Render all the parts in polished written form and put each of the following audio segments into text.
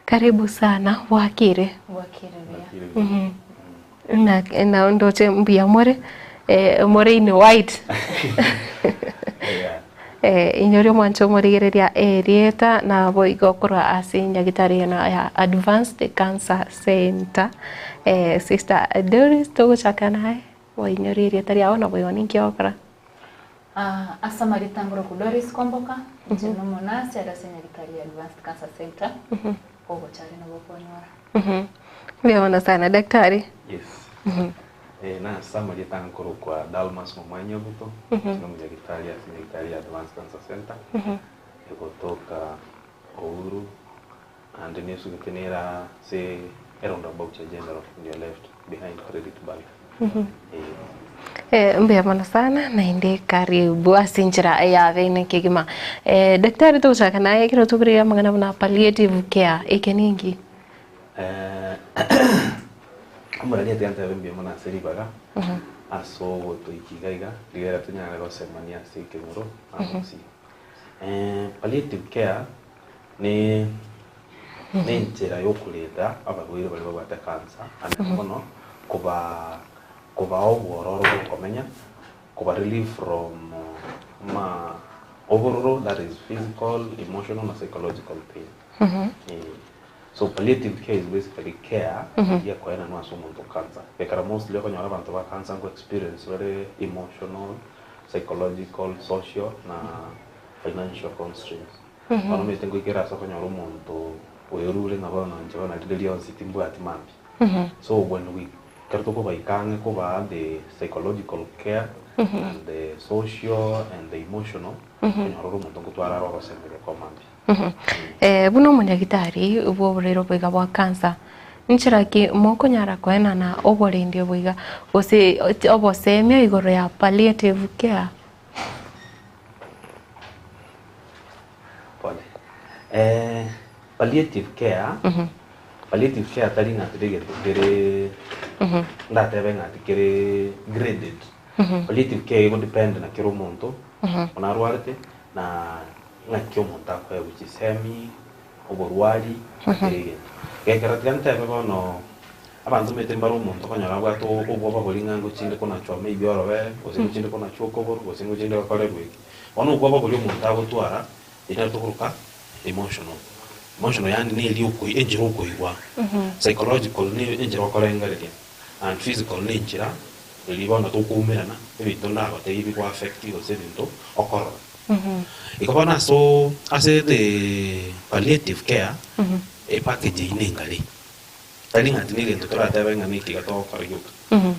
Karibu sana, bwakire? Bwakire buya. Na na ndoche mbuya more, more in white. Inyore omwancho omorigereria erieta naboigo korwa ase nyagitari eno ya Advanced Cancer Center. Sister Doris togochaka naye, oinyore erieta riago naboigo ninki ogokora? Ase amarieta ngoroku Doris Kwamboka, inche nomonurse are ase nyagitari ya Advanced Cancer Center, ogocha are nabo okonyora. Mbuya mono sana daktari. Yes. Eh, nase amarieta nkorokwa Dalmas Momanyi Obuto, inche nomonyagitari ase nyagitari ya Advanced Cancer Center, egotoka Ouru, naende nesugete nere ase eroundabout ya General on your left behind Credit Bank. Eh. Eh, mbuya mono sana naende karibu ase enchera ya bene kegima. Eh, daktari togochaka naye ekero tokoreria amang'ana buna palliative care, eke ninki? Eh, omoreri atiga ntebe mbuya mono ase ribaga ase ogotoikia iga iga rigera tonyare gosemania ase ekenyoro na gusii. Eh, palliative care ne nenchera yokorenda abarwaire baria babwate cancer anene mono koba kobaa obwororo bwokomenya, koba relieve from ma obororo that is physical, emotional na psychological pain. Eh, so palliative care is basically care eria ekoenanwa ase omonto o cancer. Ekero mostly okonyora abanto ba cancer nko experience bare emotional, psychological, social na financial constraints. Bono omanyete ngoikera ase okonyora omonto oyorure ng'a bono inche bono rinde rionsi timbwati mambia. So when we ekero tokobaika ang'e kobaa the psychological care and the social and the emotional, okonyora ore omonto nkotwara are ogosemeria kwa mambia. Buna omonyagitari bw'oborwaire oboiga bwa cancer, nchera ki mokonyara koenana oborendi oboiga gose obosemia igoro ya palliative care? Pole. Eh, palliative care, palliative care tari ng'a tari egento kere ndatebe ng'a tikere graded. Palliative care ego depend na kera omonto buna arwarete na ng'aki omonto akoegwa chisemi, oborwari na kera egento. Gekero tiga ntebe bono abanto omanyete mbare omonto okonyora abwate obwoba boria ng'a ngochinde konachwa maybe orobere, gose ngochinde konachwa okogoro, gose ngochinde gokorerwa eke. Bono obwoba boria omonto agotwara, erio naro tokoroka emotional. Emotional yaani na eria okoi enchera okoigwa, psychological ne enchera okorengereria, and physical ne enchera eria bono tokoumerana, ebinto ndagotebie bigo affect gose ebinto okorora. Igo bono asoo ase the palliative care, epackage eyio nengare, tari ng'a ati na egento toratebe ng'a neke iga togokora gioka,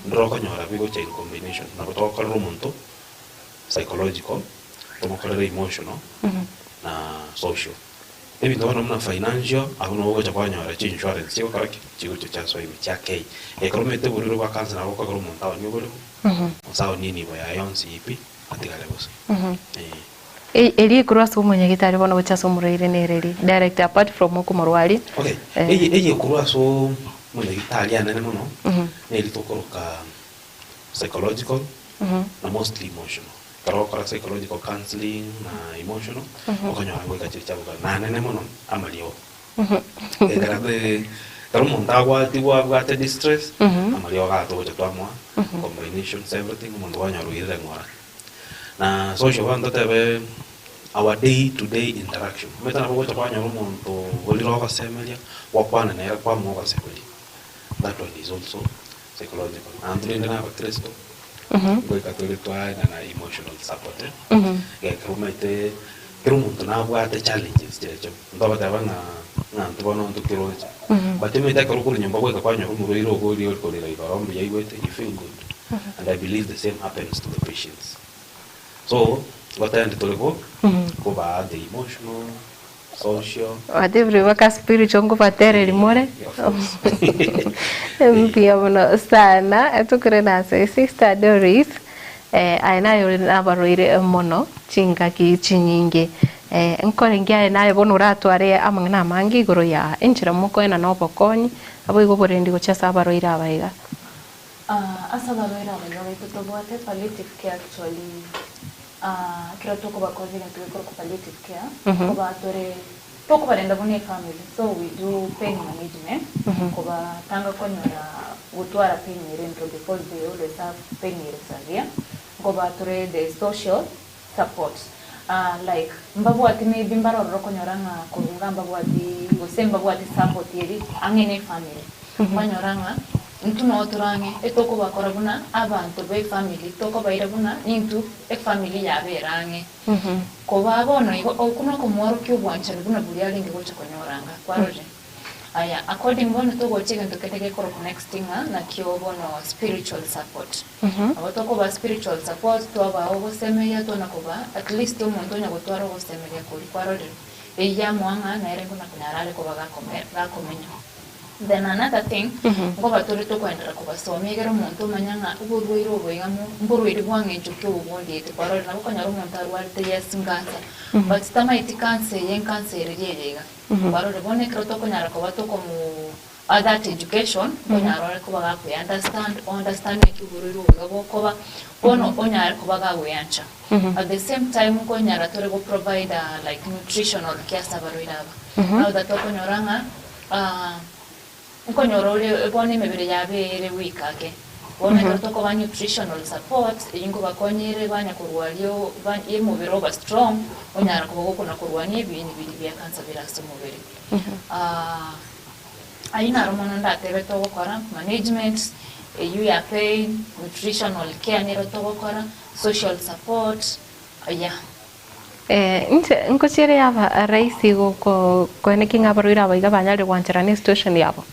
ndire okonyora bigocha in combination, nabo togokorera omonto psychological, tomokorere emotional, na social. Ebinto bono buna financial, abwo nabo ogocha kwanyora chi insurance chigokora ki? Chigocha chiasoa ime chia kei. Ekero omanyete oborwaire bwa cancer nabo okogera omonto aonie oboremo, gose aonie enibo yaye yonsi pi, atigare bosa. Eh. Erio ekorwa ase omonyagitari bono gocha ase omorwaire nere eri direct apart from okomorwaria. Okay, eye eye ekorwa ase omonyagitari anene mono, neri tokoroka psychological na mostly emotional. Ekero ogokora psychological counselling na emotional, okonyora ngoika chire chiagokora na anene mono amariogo. Ekero the ekero omonto agwatigwa abwate distress, amariogo aya togocha twamoa, combinations everything, omonto kwanyora oirire ng'ora. Na social bono totebe our day to day interaction, omanyete nabo ogocha kwanyora omonto orire ogosemeria, gwakwana nere kwamoa ogosemeria, that one is also psychological. Naintwe rende na abakristo, ngoika tore twaenana emotional support, ekero omanyete kera omonto nabwate challenges chiaye, ntogoteba ng'a ng'a intwe bono ntokeroche, but omanyete ekero okorwa nyomba goika kwanyora omorwaire ogo oria ore korera igoro mbuya aigwete, you feel good and I believe the same happens to the patients. So, ngotende tore go kobaa the emotional, social. Gwatebire mpaka spiritual nkobatereri more. Of course. Mbuya mono sana tokore nase sister Doris eh, aye naye ore nabarwaire mono chingaki chinyinge eh, nkorenge aye naye bono oratware amang'ana amange igoro ya enchera mokoena na obokonyi naboigo oborendi gochia ase abarwaire aba iga. Ah, ase abarwaire aba iga baito tobwate palliative care actually ah, ekero tokobakonya egento gekorokwa palliative care, nkoba tore. Tokobarenda buna efamily so we do pain management kobatanga konyora gotwara pain ere intro because they always have pain ere severe nkoba tore the social support like mbabwati maybe mbarororo okonyora ng'a korwa iga mbabwati gose mbabwati support eri ang'e ne efamily kwanyora ng'a intwe noo tore ang'e etokobakora buna abanto ba efamily tokobaira buna intwe efamily yabo ere ang'e. Kobaa bono igo, okwo nokomworokia obwanchani buna boria arenge gocha konyora anga. Kwarorire? Aya, according bono togocha egento kende gekorokwa next ng'a nakio bono spiritual support. Nabo tokobaa spiritual support, twabaa ogosemeria, twana kobaa at least omonto onya gotwara ogosemeria koria kwarorire, eyio yamoa ng'a nere buna konyara are koba gakome gakomenya. Then another thing, nkoba tore tokoenderera kobasomia egere omonto omanye ng'a oborwaire obo iga mo mborwaire bwa ng'encho ki obo bondiete. Kwarorire nabo okonyora omonto arwarete yes nkansa, but tamaeti kansa eye nkansa ereria eye iga. Kwarorire bono ekero tokonyara koba tokomo that education, nkonyara ore koba gakoe understand, o understand naki oborwaire obo iga bokoba, bono onyare koba gagoeancha. At the same time nkonyara tore go provide like nutritional care ase abarwaire aba. Now that okonyora ng'a. Nkonyora ore bono emebere yabo ere weak ake. Bono ekero tokoba nutritional support, eyio nkobakonya ere banya korwaria omobere oba strong, onyara koba gokona korwania ebiini biria bia cancer bire ase omobere. Ayio naro mono ndatebe togokora, management, eyio ya pain, nutritional care nero togokora, social support, yeah. Inche nkochiere yaba rahisi koeneki ng'a abarwaire aba iga banyarire gwancherana esituesheni yabo.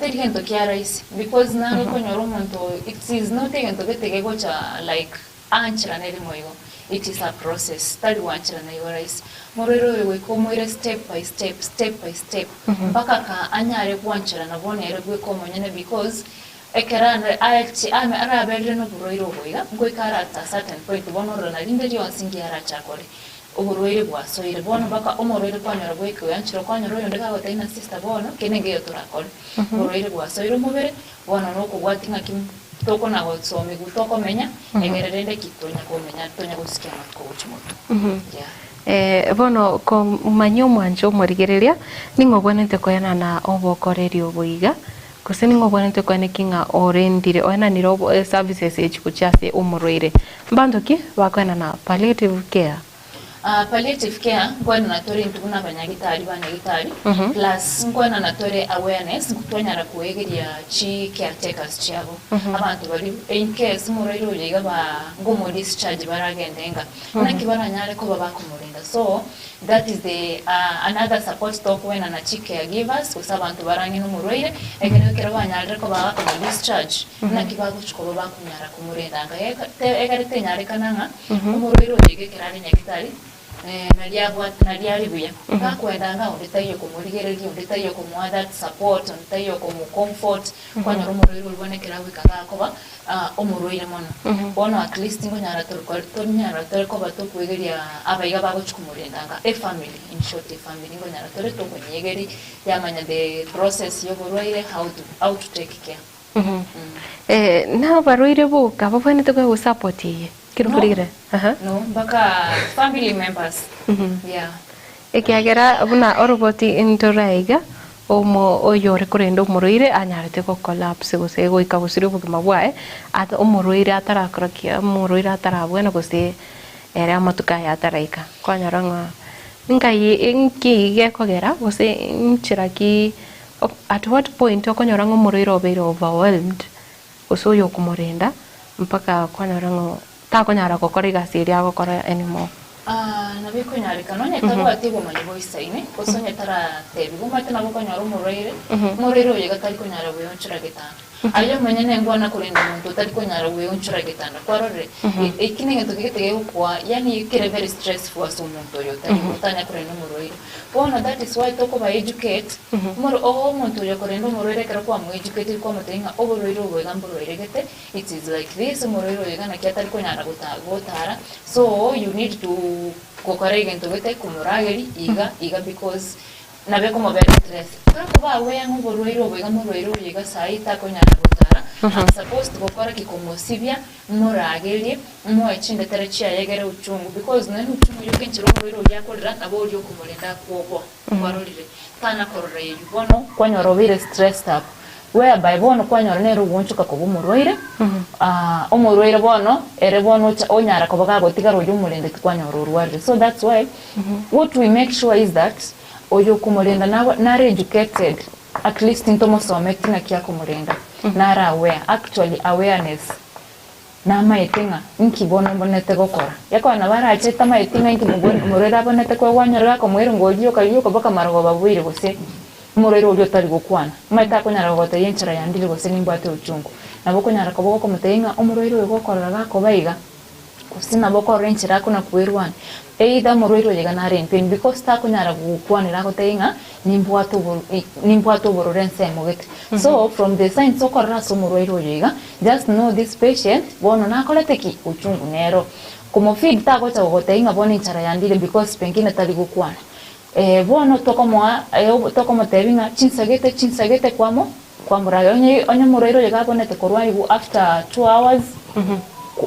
Teri gento kia rahisi because naro okonyora omonto it is not egento gete gegocha like aancherane rimo igo, it is a process tari gwancherana igo rahisi. Morwaire oyo goika omoire step by step, step by step mpaka ka anyare gwancherana bono ere bweka omonyene because Ekero ache araberire noborwaire obo iga, ngoika are at a certain point bono orore na rinde rionsi ngiya arache akore. Oborwaire bwasoire bono mpaka omorwaire kwanyora goika oyanchire kwanyora oyonde gagotebia ng'a sister bono kende nkeiyo torakore. Oborwaire bwasoire omobere, bono nokobwatia ng'aki tokona gosomigwa tokomenya, egere rende ki tonya komenya tonya gosikia amatuko gochia motwe. Yeah. Bono komanya omwancho omorigereria, ning'o obwenerete koenana obokoreri obo iga? Gose ning'o obwenerete koeneki ng'a orendire oenanire obo services echi gochia ase omorwaire? Mbanto ki bakoenana palliative care? Palliative care nkoenana tore intwe buna abanyagitari ba nyagitari plus nkoenana tore awareness twanyara koegeria chi caretakers chiabo abanto baria in case omorwaire oyo iga ba ngomo discharge baragende enga naki baranyare koba bakomorenda so That is the another support tokoenana chi care givers gose abanto bare ang'e nomorwaire ekero ekero banyarire koba bakomo discharge naki bagochi koba bakonyara komorenda anga egere tenyarekana ng'a omorwaire oyo iga ekero are nyagitari nari abwate nari are buya gakoenda anga onde taiyo komorigereria onde taiyo komoa that support onde taiyo komo comfort kwanyora omorwaire oria bono ekero agoika gakoba omorwaire mono. Bono at least nkonyara tonyara tore koba tokwegeria abaiga bagochia komorenda anga efamily, in short efamily nkonyara tore tokonyegeria yamanya the process ya oborwaire how to how to take care. Na abarwaire boka babwenerete koegwa support eye? Kero No, korigera aha. no mpaka family members yeah. Ekiagera buna oroboti ntore aiga, omo oyore korenda omorwaire anyarete go collapse gose goika gosiria obogima bwaye, ata omorwaire atarakora ki omorwaire atarabwena gose ere amatuko aye ataraika. Kwanyora ng'a nkai nki gekogera gose nchera ki at what point okonyora ng'a omorwaire obeire overwhelmed gose oyokomorenda mpaka kwanyora ng'a takonyara gokora egasi eria agokora anymore. Nabo ekonyarekana onye tabwati obomanyi boisaine, gose onye taratebiwa, omanyete nabo okonyora omorwaire, omorwaire oyo iga tari konyara gweonchora getanda. Aye omonyene nkwana korenda omonto otari konyara gweonchora getanda, kwarorire? Eki negento gete gegokoa yaani kere very stressful ase omonto oyo otari otanya korenda omorwaire. Bono that is why tokoba educate, omoro omonto oyo okorenda omorwaire ekero kwamo educate kwamotebia ng'a oborwaire obo iga mborwaire gete, It is like this, omorwaire oyo iga naki atari konyara gotara, so you need to gokora egento gete komorageri iga iga because. Nabo ekomobera stress. Ekero koba aware ng'a oborwaire obo iga morwaire oyo iga saii takonyara gotara, I'm supposed gokora ki komosibia, moragerie, moe chindetere chiaye egere uchungu because nonya uchungu yoka enchera omorwaire oria akorera nabo oria okomorenda akwoboa. Kwarorire? Tana korora eyio bono kwanyora obeire stressed up whereby bono kwanyora nere ogoonchoka koba omorwaire, omorwaire bono ere bono ocha onyara koba gagotigara oyio omorendeti kwanyora orwarire. So that's why what we make sure is that Oyo okomorenda nare educated at least ntomosometi naki akomorenda nare aware actually awareness namaete ng'a nki bono mbonete gokora gekogera nabo arache tamaeti ng'a inki omorwaire abonete koegwa anyore gakomoira ngo rioka rioka mpaka marogoba boire gose omorwaire oria otari gokwana omanyete takonyara gogotebia enchera yandire gose nimbwate ochungu nabo okonyara koba gokomotebia ng'a omorwaire oyo gokorora gakoba iga. Gose nabo okorora enchera akona kwerwania, either omorwaire oyo iga nare in pain because takonyara gokwanera agotebie ng'a nimbwate obo nimbwate obororo ensemo gete. So from the signs okorora ase omorwaire oyo iga, just know this patient bono nakorete ki? Ochungu nero. Komofeed tagocha gogotebia ng'a bono enchara yandire because pengine tari gokwana. Bono tokomoa tokomotebia ng'a chinsagete chinsagete kwamo kwamoragera onye onye omorwaire oyo iga abonete korwa aigwa after 2 hours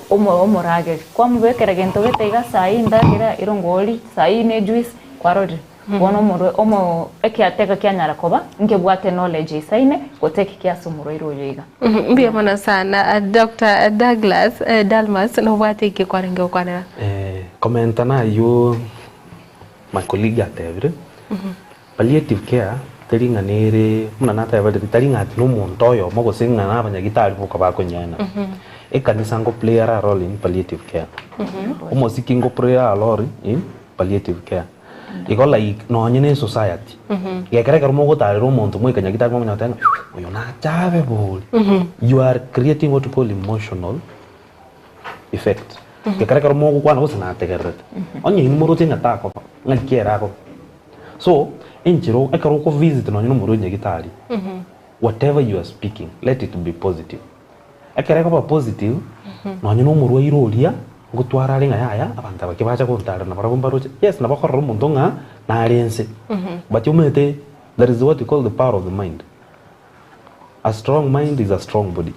omorageri kwamobekera gento gete iga saa hii endagera erongori saa hii ne ejuice kwarorire bono omorwa omo ekiateka kianyara koba nkebwate knowledge eisaine gotake care ase omorwaire oyo iga. Mbuya mono sana Doctor Douglas Dalmas nobwate eki kwarenge gokwanera. Komenta nayio My colleague atebire, palliative care teri ng'a nere buna nateba riria tari ng'a ati nomonto oyomo gose ng'a na abanyagitari boka bakonyeena. Ekanisa ngo play are a role in palliative care. Omosiki ngo play a role in palliative care. Igo like nonye na esociety, gekero ekero mogotarera omonto mwaika nyagitari mokonya goteba ng'a oyo nache abe bori. You are creating what you call emotional effect. Ekero ekero mogokwana gose nategererete, onye inwe moroche ng'a takoba, ng'aki ere akoba. So, enchera ekero oko visit nonye na omorwoti nyagitari, whatever you are speaking, let it be positive. Ekero ekoba positive, nonye na omorwaire oria, ngotwara are ng'a yaya, abanto aba ki bacha gontarera nabarabwo mbaroche, yes nabo okorora omonto ng'a nare nse, but omanyete there is what we call the power of the mind. A strong mind is a strong body.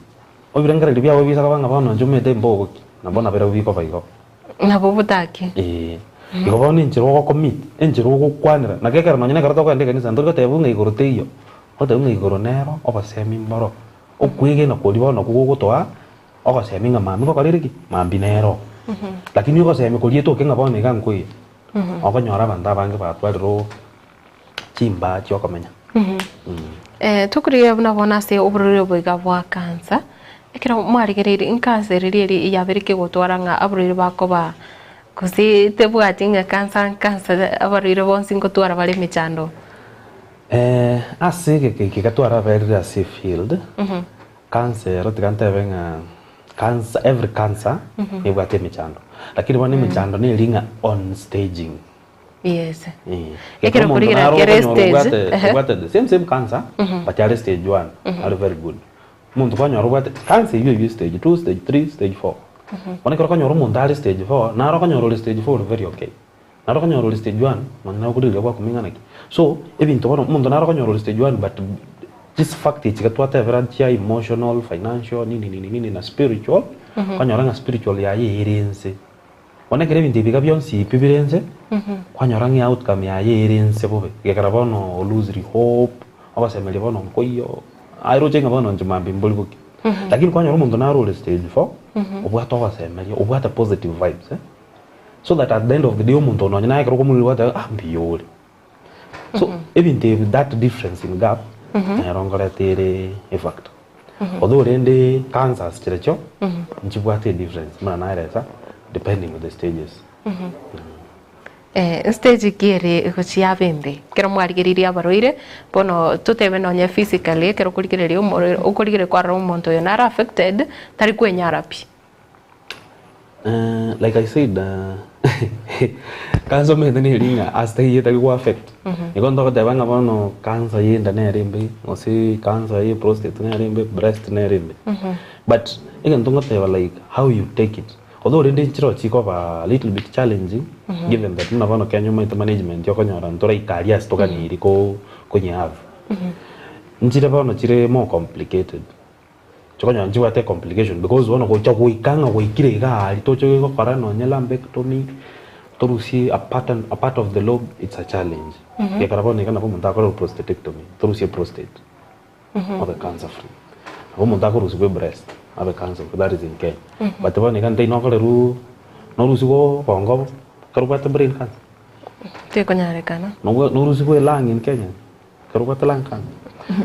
Ebirengererio biabo biisa koba ng'a bono inche omanyete mbogoki, na bono nabirobio bikoba igo. Nabo botaki. Ee. Igo bono enchera ogocommit, enchera ogokwanera, naki ekero nonye na ekero tokogenda ekanisa ntori goteba ng'a igoro teiyo, ogoteba ng'a igoro nero obosemi mboro, okwegena koria bono okwo gogotoa ogosemi ng'a mambia ngokora ere ki? Mambia nero. Lakini ogosemi koria etoke ng'a bono iga nkoiyo, okonyora abanto abange batwarire oo chimbaa chiokomenya. Tokorigereria buna bono ase oborwaire obo iga bwa cancer, ekero mwarigereirie nkansa eria riria yabeire kegotwara ng'a abarwaire bakoba gose tebwati ng'a cancer nkansa abarwaire bonsi ngotwara bare emechando. Ase egeka eke iga twaraberire ase efield, cancer ero tiga ntebe ng'a cancer every cancer nebwate emechando, lakini bono emechando neri ng'a on staging. Yes. Eh. Ekero Ekero omonto korigereria naro kere okonyora stage, obwate ehe. obwate the same same cancer but are stage one are very good. Omonto kwanyora obwate cancer eywo eywo stage two, stage three, stage four. Bono ekero okonyora omonto are stage four, naro okonyora ore stage four ore very okay. Naro okonyora ore stage one, nonya nabo okorigereria gwakumia ng'a naki. So, ebinto bono omonto naro okonyora ore stage one but chis fact echi iga twatebera chia emotional, financial, nini nini nini na spiritual, okonyora ng'a spiritual yaye ere nse. Bono ekero ebinto ebi iga bionsi pi bire nse, kwanyora ng'a outcome yaye ere nse bobe, egekera bono o lose hope, ogosemeria bono nkoiyo, aye roche ng'a bono inche mambia mbori boki. Lakini kwanyora omonto naro ore stage four, obwate ogosemeria, obwate positive vibes eh, so that at the end of the day omonto oyo nonye naye ekero okomoiraneria ogoteba ah mbuya ore. So ebinto ebi that difference in gap, nero nkoreta ere efactor. Although rende cancers chirochio nchibwate edifference buna naeresa depending with the stages. Eh, stage ki ere gochia yaba embe? Ekero mwarigereirie abarwaire, bono totebe nonye physically ekero okorigereria omorwaire okorigereria kwarora omonto oyo nare affected, tari kwenyara pi. Like I said, cancer omanyete neri ng'a ase taiyo etari go affect. Igo ntogoteba ng'a bono cancer ya enda nere embe, gose cancer ya prostate nere embe, breast nere embe. But egento ngoteba like how you take it. Although rende nchiroo chikoba a little bit challenging given that buna bono Kenya omanyete management okonyora ntoraika aria ase toganeiri ko konyehave. Nchire bono chire more complicated, chikonyora nchibwate ecomplication because bono gocha goika ng'a gwaikire iga aria toche gokora nonye lumpectomy, torusie a part a part of the lobe it's a challenge. Gekora bono iga nabo omonto akorerwa prostatectomy, torusie prostate. Obe cancer free. Nabo omonto akorusigwa ebreast abe cancer free that is in Kenya. But bono iga ntari nokorerwa norusigwe obongo obo ekero obwate brain cancer. Tekonyarekana. Nobwa norusigwe elung in Kenya ekero obwate lung cancer.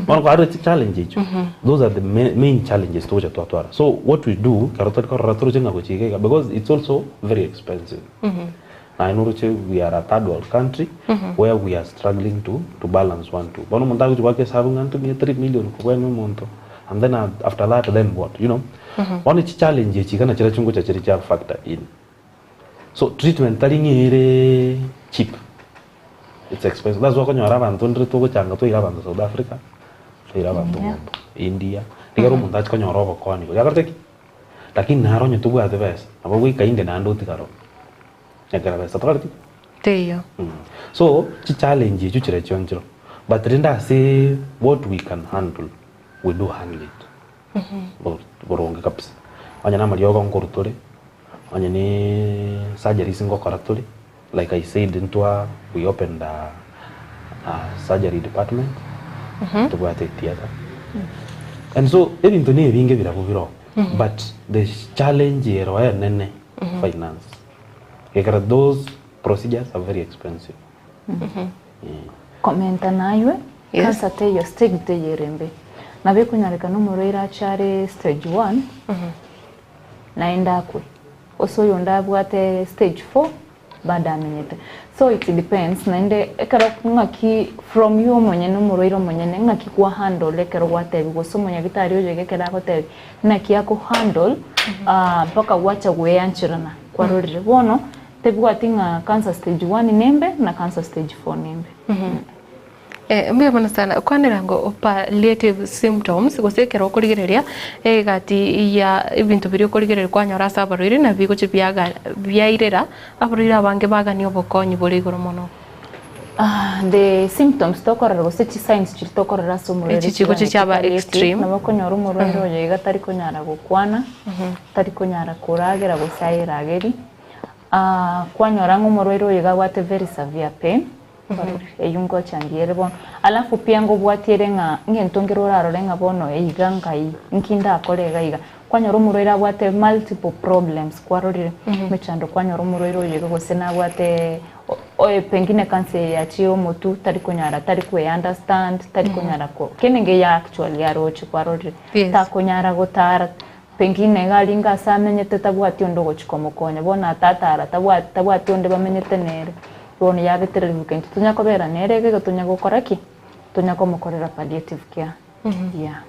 Bono kwarorire chichallenges echio, those are the main challenges togocha twatwara. So what we do ekero tori korora toroche ng'a gochia iga iga because it's also very expensive. Naye noroche we are a third world country where we are struggling to to balance one two. Bono omonto agochia goaka esabu ng'a ntumie 3 million kobwenia omonto and then after that then what you know. Bono chi challenge echi iga nachirachio ngocha chire chia factor in. So treatment tari ng'a ere cheap, it's expensive. That's why okonyora abanto ndire togochanga twaira abanto South Africa, twaira abanto ng'umbu, India, rigere omonto ache konyora obokonyi boria akorete ki? Lakini naro onye tobwate besa, nabo ogoika inde naende otigare oo. Ekero besa tokoreti ki? Teiyo. So, chichallenge echio chiria nchiro, but rende ase what we can handle, we do handle it boronge kabisa. Onye na amariogo nkorwa tore, onye ne surgeries ngokora tore, like I said ntwa we opened a surgery department, tobwate etheatre. And so ebinto na ebinge birabwo bire oo, but the challenge ero enene, finance. Ekero those procedures are very expensive. Komenta naywe, Yes. cancer teiyo stage teiyo ere embe. Nabo ekonyarekana omorwaire ache are stage one, naende akwe. Gose oyonde abwate stage four, bado amenyete. So it depends naende ekero ng'aki from you omonyene omorwaire omonyene ng'aki kwa handle ekero gwatebiwa gose omonyagitari oyo iga ekero agotebia naki ako handle mpaka gwacha goeancherana kwarorire. Bono tebwati ng'a cancer stage one nembe na cancer stage four nembe. Mbuya mono sana. Kwanera ngo palliative symptoms gose ekero okorigereria egati ya ebinto biria okorigereria kwanyora ase abarwaire na bigochia biaga biairera abarwaire abange bagania obokonyi bore igoro mono. The symptoms tokorora gose chi signs chiria tokorora ase omorwaire Echi chigochia chiaba extreme. Nabo okonyora omorwaire oyo iga tari konyara gokwana, tari konyara koragera gose aerageri, kwanyora ng'a omorwaire oyo iga abwate very severe pain. Eyio ngochangia ere bono. Alafu pia ngobwatie ere ng'a ngento nkere orarore ng'a bono iga ngai nki ndakore iga iga. Kwanyora omorwaire abwate multiple problems kwarorire, emechando kwanyora omorwaire oyo iga gose nabwate oye pengine cancer eye yachire omotwe tari konyara tari kwe understand tari konyara ko kende nkeiyo actually aroche kwarorire, takonyara gotara Pengine iga aringe ase amenyete tabwati onde ogochia komokonya, bono atatara tabwati tabwati onde bamenyete nere, bono yabetererigwe kento tonya kobera nere iga iga tonya gokora ki? Tonya komokorera palliative care yeah.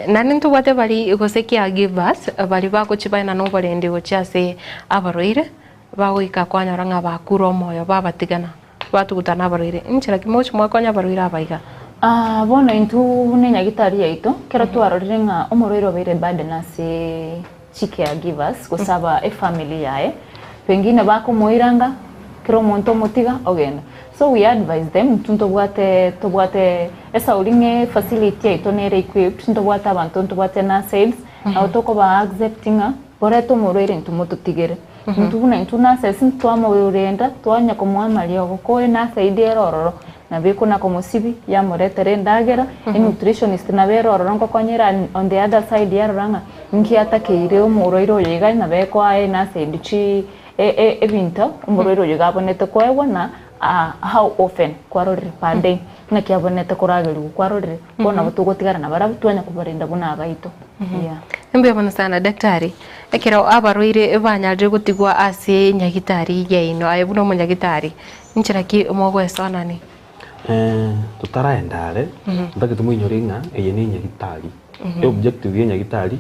Naende ntobwate baria gose caregivers baria bagochia baenana oborendi gochia ase abarwaire, bagoika kwanyora ng'a bakure omoyo babatigana. Batugutana abarwaire, inchera ki mogochia mwakonya abarwaire aba iga? Bono intwe buna enyagitari yaito, ekero twarorire ng'a omorwaire obeire burden ase chi caregivers gose aba efamily yaye, pengine bakomoiranga, kera omonto omotiga ogenda. So we advise them, intwe ntobwate tobwate esauri ng'a efacility yaito nere equipped, ntobwate abanto ntobwate nurse aides, nabo tokoba accept ng'a borete omorwaire intwe mototigere. Intwe buna intwe nurses ntitwamorenda, twanya komoa amariogo, ko enurse aid ere ororo, nabo ekona komosibia, yamoretera endagera, enutritionist nabo ere ororo ngokonya ere on the other side yarora ng'a nki atakeire omorwaire oyo iga nabo ekoa enurse aid chi ebinto omorwaire oyo iga abonete koegwa na how often kwarorire per day, naki abonete koragerigwa kwarorire, bono nabo togotigara nabarabwo twanya kobarenda buna abaito, yeah. Mbuya mono sana daktari. Ekero abarwaire banyarire gotigwa ase nyagitari yaino, aye buna omonyagitari, inchera ki mogoesoanani? Totaraenda are, ntagete moinyore ng'a eye ne enyagitari. Eobjective ya enyagitari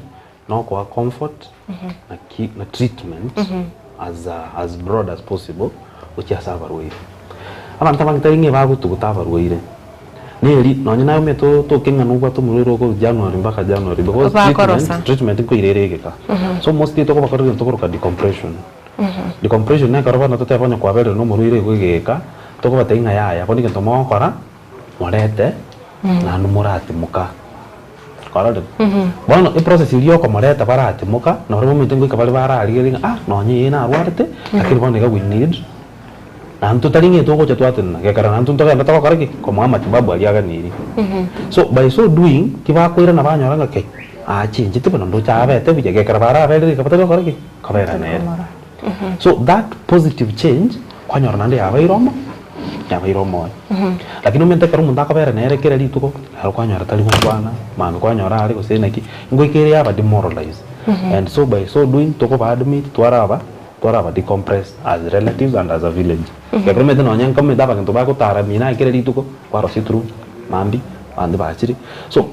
nokoa comfort na ki na treatment as as broad as possible gochia ase abarwaire. Abanto abange tari ng'a ebagotuguta abarwaire, Neri nonye naye omanyete otoke ng'a nobwate omorwaire okorwa January mpaka January because Bakorosa. treatment treatment nkoira ere egeka. So mostly tokobakora egento tokoroka decompression. Decompression nekero bono totebe onye kwaberire na omorwaire igo egeka, tokobatebia ng'a yaya bono egento mogokora, morete naende moratimoka. Kwarorire? Bono eprocess eria yokomoreta baratimoka, nabarabwo omanyete ngoika bare bararigereria ng'a ah nonye eye narwarete, lakini bono iga we need Naintwe totari ng'a togocha twatenena, gekera naintwe ntogende togokora ki? Komoa amatibabu aria aganeirie. So by so doing, kibakoirana banyora ng'a kei, achenchete buna ndoche abete buya, gekera baraberire iga batari gokora ki? Kobera nere. So that positive change, kwanyora naende yabeire omo yabeire omoyo. Lakini omanyete ekero omonto akobera nere kera rituko, nere kwanyora tari gokwana, mambia kwanyora are gose naki, ngoika ere yaba demoralized. And so by so doing, tokoba admit twaraba. Twaraba decompress as relatives and as a village. Ekero omanyete nonya nkomanyete abagento bagotara mina aye kera rituko, kwarosia through mambia, abande bachire. So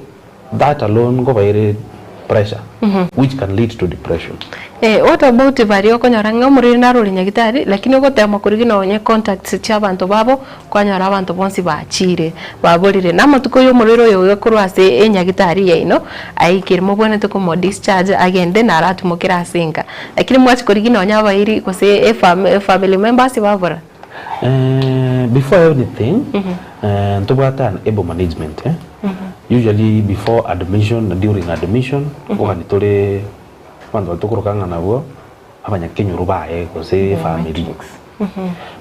that alone nkoba ere pressure which can lead to depression. Eh, what about baria okonyora ng'a omorwaire nare ore nyagitari lakini ogotema korigia nonye contacts chia abanto babo Kwanyora abanto bonsi bachiire, baborire, Namatuko y'omorwaire oyo oyo korwa ase enyagitari yaino aikire, mobwenerete komo-discharge agende naro atimokere ase enka. Lakini mwachia korigia nonya abairi gose efamily members babora. Before anything, ntobwate an able management eh, usually before admission na during admission, nkogania tore abanto baria tokoroka ng'a nabwo abanyakenyoro baye gose efamiri.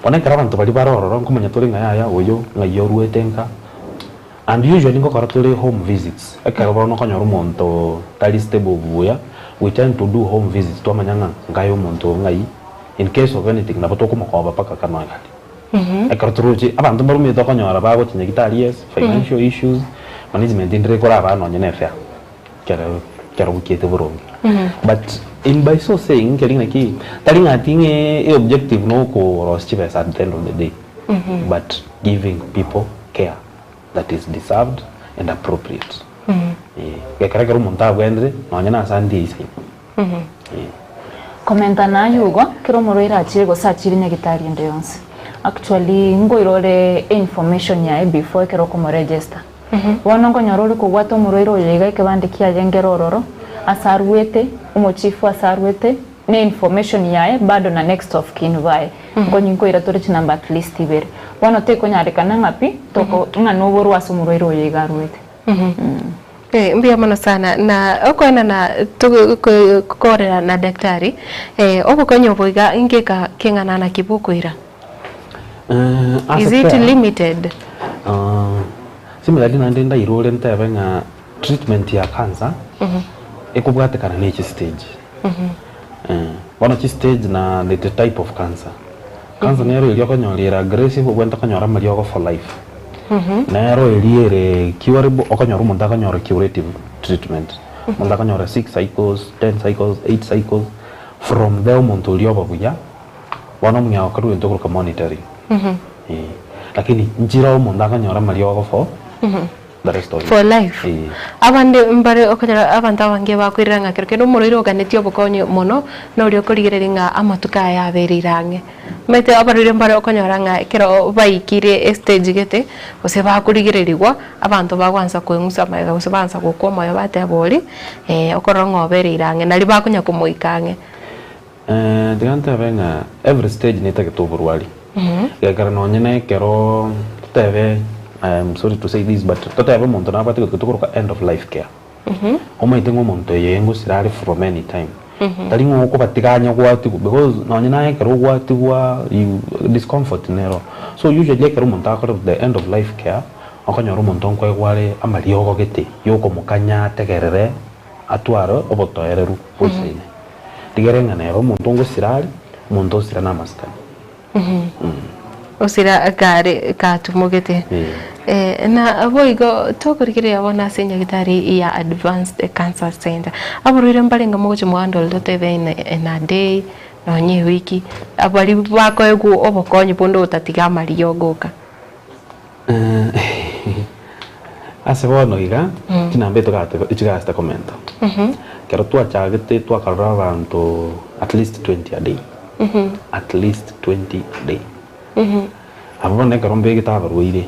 Bono ekero abanto baria bare ororo nkomanya tore ng'a yaya oyo ng'ai oruete nka, and usually ngokora tore home visits, ekero bono okonyora omonto tari stable buya, we tend to do home visits twamanya ng'a nkaye omonto oyo ng'ai, in case of anything nabo tokomokoba mpaka kano egari. Ekero toroche abanto mbarumete okonyora bagochia nyagitari yes, financial issues, management ndire ekorabaa nonye na efare. Ekero ekero gokiete boronge. But in by so saying nkeri naki tari ng'a ati ng'e e objective no okorosia chibesa at the end of the day but giving people care that is deserved and appropriate. Eh, gekero ekero omonto abwenire nonye na ase ande eisaine. Eh. Komenta naye igo, kera omorwaire achire gose achire nyagitari ende yonsi, actually nkoirore information yaye before ekero okomoregister. Bono nkonyora ore kobwata omorwaire oyo iga ekebande kiaye nkere ororo, ase aruete, omochifu ase aruete, ne information yaye bado na next of kin baye. Nkonyi nkoira tore chinamba at least ibere. Bono tekonyarekana ng'a pi, toko ng'a noborwe ase omorwaire oyo iga aruete. Eh, mbuya mono sana na okoenana togo ko korera na daktari, obokonyi obo iga ngeka keng'ana naki bokoira? Ase Is it care, limited? Similarly naende ndairore ntebe ng'a treatment ya cancer ekobwatekana ne chistage. Bono chistage na the type of cancer. Cancer nero eria okonyora ere aggressive obwenerete konyora amariogo for life. Nero eria ere curable okonyora omonto akonyora curative treatment. Omonto akonyora six cycles, ten cycles, eight cycles, from there omonto oria oba buya. Bono omong'ina gokorwa egento okoroka monitoring. Eh, lakini nchire omonto akanyora amariogo for the rest of his For life. Eh. Abande mbare okonyora abanto abange bakoirera ng'a kero kende omorwaire oganetie obokonyi mono, noria okorigereria ng'a amatuko aya abereire ang'e. Omanyete abarwaire mbare okonyora ng'a ekero baikire estage gete, gose bakorigererigwa, abanto bagoansa koeng'usa magega gose baansa gokwa omoyo bateba oria, okorora ng'a obereire ang'e, nario bakonya komoika ang'e. Tiga ntebe ng'a every stage netagete oborwari, gekero nonye na ekero totebe I am sorry to say this but totebe omonto nabwate egento tokoroka end of life care, omanyete ng'a omonto oyo ngosira are from any time, tari ng'a okobatiga anya gwatigwa because nonye naye ekero ogwatigwa you discomfort nero. So usually ekero omonto akore the end of life care, okonyora omonto nkoegwa are amariogo gete yokomokanya ategerere atware obotoereru boisaine. Rigereria ng'a nere omonto ngosira are, omonto osira namasikani. Osira kare katumogete. Eh. Na boigo tokorigereria bono ase enyagitari ya Advanced Cancer Centre. Abarwaire mbarenge mogochia mohandle totebe in in a day, nonye ewiki, baria bakoegwa obokonyi bonde otatiga amariogo oka. Ase bono iga, chinamba etogate echigasete komenta. Ekero twachagete twakarora abanto at least 20 a day, at least 20 a day. Abwo bono ekero mbegete abarwaire.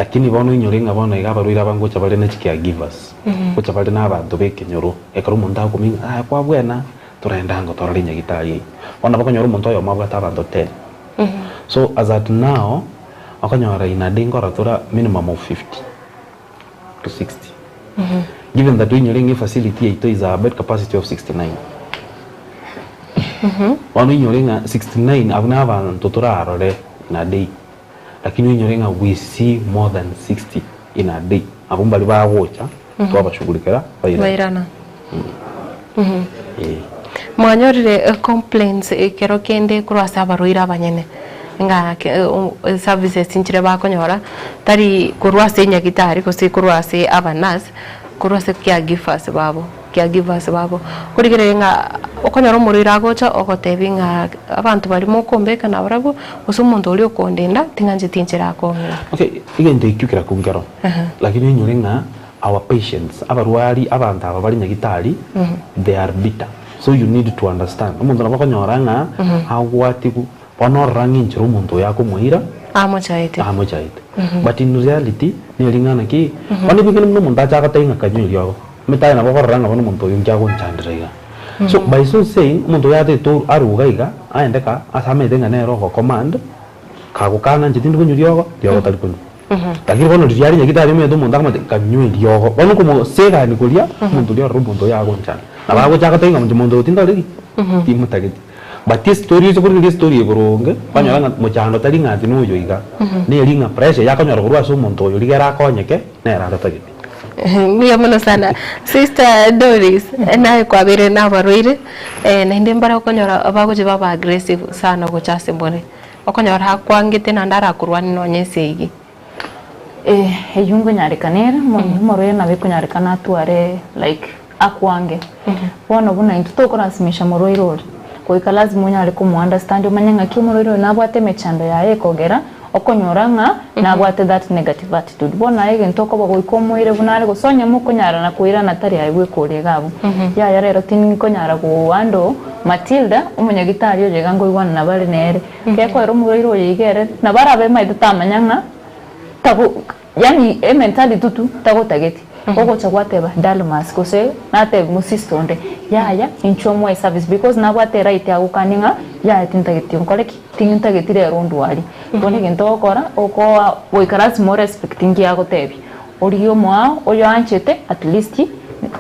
Lakini bono oinyore ng'a bono iga abarwaire aba ngocha bare ne chi caregivers, ngocha bare na abanto ba ekenyoro, ekero omonto agokumia ng'a aye kwabwena, torende ango torore nyagitari eyio. Bono nabo okonyora omonto oyomo abwate abanto ten. So as at now, okonyora in a day nkorora tore minimum of 50 to 60. Given that oinyore ng'a efacility yaito is a bed capacity of 69. Bono oinyore ng'a 69 abwo na abanto torarore in a day. Lakini oinyore ng'a we see more than 60 in a day. Abwo mbaria bagocha twabashughulikera bairana. Bairana. Eh. Mwanyorire complaints ekero kende korwa ase abarwaire abanyene ng'a services nchire bakonyora tari korwa ase enyagitari gose korwa ase abanurse korwa ase caregivers babo caregivers babo. Korigereria ng'a okonyora omorwaire agocha ogotebia ng'a abanto baria mokombeka nabarabwo gose omonto oria okondenda ting'ancheti enchera akong'ira. Okay, egento ekio kera kongero lakini oinyore ng'a Our patients, abarwari, abanto aba bare nyagitari, they are bitter. So you need to understand. Omonto nabo okonyora ng'a agwatigu, bono orora ng'a enchera omonto oyo akomoira, Amochaete. amochaete. But in reality, neri ng'a naki, bono ebing'ana buna omonto acha agotebia ng'a kanywa eriogo, omanyete aye nabo okorora ng'a bono omonto oyo inki agonchandera iga. So by so saying, omonto oyo atagete aruga iga, aende ka, ase amaete ng'a nere ogocommand, kagokana inche tindi konywa riogo, riogo tari konywa. Lakini bono riria are nyagitari omanyete omonto akomotebia kanywe eriogo, bono okomosegani koria, omonto oria ororo omonto oyo agonchana. Nabo agocha agotebia ng'a inche monto oyo tindore ki? Timotageti. But estory oche korigereria estory eye boronge, kwanyora ng'a mochando tari ng'a ati noyo iga, neri ng'a pressure eye akonyora korwa ase omonto oyo rigiya arakonyeke, nere atatageti. Mbuya mono sana. Sister Doris, naye kwabeire nabarwaire, naende mbare okonyora bagochia baba aggressive sana gocha ase more. Okonyora akwangete naende arakorwanie nonya esegi. Eh, eyio nkonyarekana ere, omonto omorwaire nabo ekonyarekana atware like akwange. Bono buna intwe tokorasimisha morwaire oria, goika lazima onyare komo understand omanye ng'aki omorwaire oyo nabwate emechando yaye ekogera okonyora ng'a nabwate that negative attitude. Bono aye egento okoba goika omoire buna are gose onye mokonyara na koirana tari aye bweka ore iga abwo. Yaya rero tinkonyara go handle Matilda, omonyagitari oyo iga nkoigwana nabo are nere. Gekoera omorwaire oyo iga ere, nabo arabe maete tamanya ng'a tago yaani ementality tu tagotageti. Ogocha gwateba Dalmas gose natebia omosister onde, yaya inchuo moe service because nabwate eright agokanie ng'a yaya tintageti nkore ki? Tintageti rero ondwarie. Bono egento ogokora, okoa goika lasima orespect nki agotebia. Origie omoao oyoanchete at least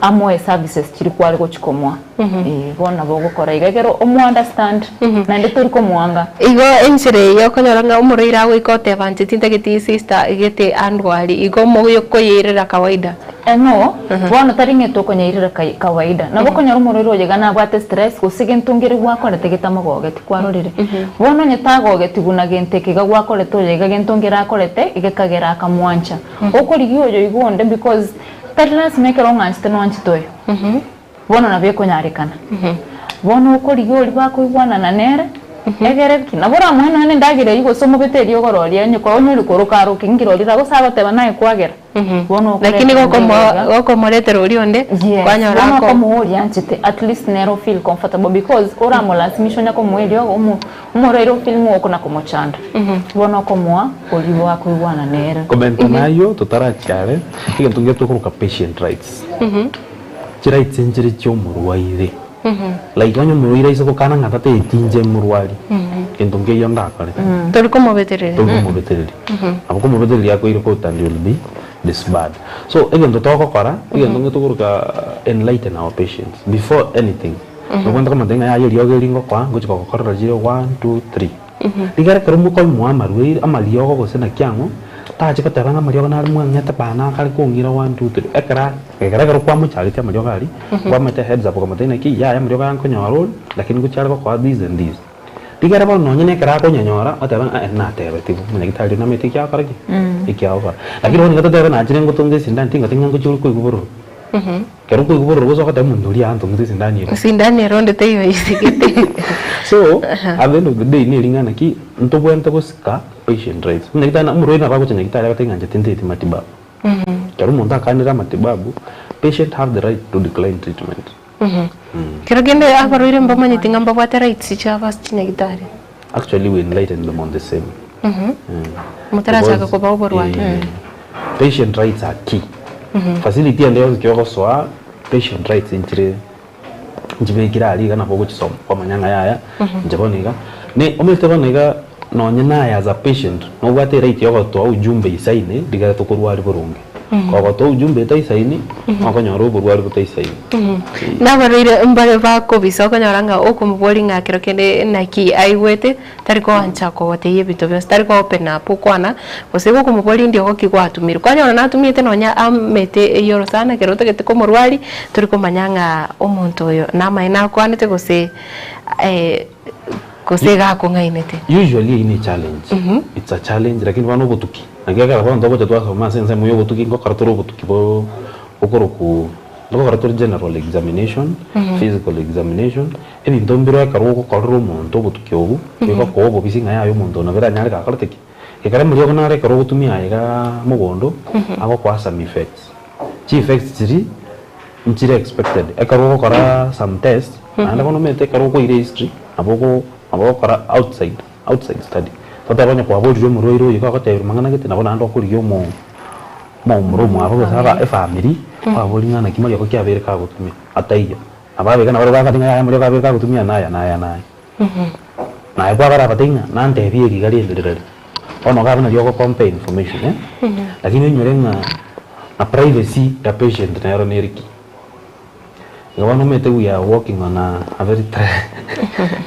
amoe services chiria kware gochia komoa. Eeh bono nabo ogokora iga ekero omo understand naende tori komoanga. Igo enchera eye okonyora ng'a omorwaire agoika oteba inche tintageti sister gete andwari igo omokoyeirera kawaida. No, bono tari ng'a tokonyeirera kawaida. Nabo okonyora omorwaire oyo iga nabwate stress gose gento nkere gwakorete getamogogeti kwarorire. Bono onye tagogetigwe na gento eke iga gwakorete oyo iga gento nkere akorete gekagera akamwancha. Okorigia oyo iga onde because tari lasima ekero ong'anchete noanchete oyo. Bono nabo ekonyarekana. Bono okorigia oria bakoigwanana nere, egere ki? Nabo oramoe nonya nendagera eyio gose omobete eriogo roria onye onyore koroka aroke nki roria gose agoteba naye kwagera. Bono Lakini okoreta endagera iga. gokomoretera oria onde, Yes, kwanyora bono ako okomoa oria anchete at least nere o feel comfortable because oramolasimishe onya komoa eriogo omo omorwaire o feel ng'a okona komochanda. Bono okomoa oria bakoigwana nere. Komenta nayio totarachia are, egento ngeto tokoroka patient rights. Chirights nchire chi'omorwaire. Like onye omorwaire aise gokana ng'a tataeti inche morwari, gento nkeiyo ndakore. Tori komobetereria. Tori komobetereria. Nabo komobetereria akoire court and you'll be disbarred. So egento togokora, egento nge tokoroka enlighten our patients before anything. Nobwenerete komotebia ng'a yaya eriogo eri ngokoa, ngochi kogokorera chire one, two, three. Rigere ekero mokoimoa amarwaire, amariogo gose naki ang'o, tache goteba ng'a amariogo nare mwang'ete bana akare kong'ira one, two, three. Ekero ekero ekero kwamochagetie amariogo aria, kwamete heads up okamotebia naki yaya amariogo aya nkonyora ore, lakini ngochi are gokoa this and this. Rigere bono nonye na ekero akonyanyora, oteba ng'a eh natebetigwe, omonyagitari oria namanyete eki agokora ki? Eki agokora. Lakini bono nigo totebe nachire ngotonge esindani tingoteba ng'a ngochia ore koigwa bororo. Ekero okoigwa bororo gose ogoteba omonto oria antongete esindani ere. Esindani ere onde teiyo oisigete. So, at the end of the day neri ng'a naki ntobwenerete gosika patient rights. Omonyagitari na omorwaire nabo agocha nyagitari agotebi ng'a inche tintageti matibabu. Ekero omonto akanire amatibabu, patient have the right to decline treatment. Kero kende abarwaire mbamanyeti ng'a mbabwate rights chiabo ase chinyagitari. Actually we enlighten them on the same. Motarachaka Because, kobaa oborwani. eh, Patient rights are key. Facility ende yonsi ki ogosoa, patient rights nchire nchibekire aria iga nabo ogochisoma kwamanya ng'a yaya inche bono iga. Ne omanyete bono iga nonye naye as a patient nobwate eright ya ogotoa ujumbe isaine rigere tokorwaria boronge. Kogotoa ujumbe etaisaini, nokonyora oborwari botaisaini. Nabarwaire mbare bakobisa okonyora ng'a okomoboria ng'a kero kende naki aigwete Tari koancha kogotebia ebinto bionsi, tari ko open up okwana, gose gokomoboria indi ogoki gwatumirwe. Kwanyora natumiete nonya amete eyio orosana ekero otagete komorwaria, tori komanya ng'a omonto oyo namaene akwanete gose gose iga akong'ainete. Usually eyio ne challenge, it's a challenge lakini bono obotuki, naki ekero bono togocha twasoma ase ensemo ya obotuki ngokora tore obotuki bo bokorokwa ngokora tore general examination, physical examination. Ebinto mbire ekero ogokorera omonto obotuki obwo, bigokoa obobisi ng'a yaya omonto one biranyare gakorete ki? Ekero emerioko naro ekero ogotumia aye igaa mogondo, agokoa some effects. Chi effects chiria, nchire expected. Ekero ogokora some tests, naende bono omanyete ekero okoira ehistory, nabo ogo nabo ogokora outside outside study. Totebe onye kwaborire omorwaire oyo iga agotebiwa mang'ana gete, nabo naende okorigia omo omomura omwabo gose aba efamiri, kwaboria ng'a naki marioko ki abeire kagotumia, ataiyo. Nabo abeka nabarabwo bagoteba ng'a yaya omorero kabeka agotumia naya naya naya. Naye kwabara abatebia ng'a nantebie eri iga rende rirari. Bono iga abwo nario ogo compare information eh, lakini oinyore ng'a na privacy ya patient nero nere ki. Igo bono omanyete we are walking on a a very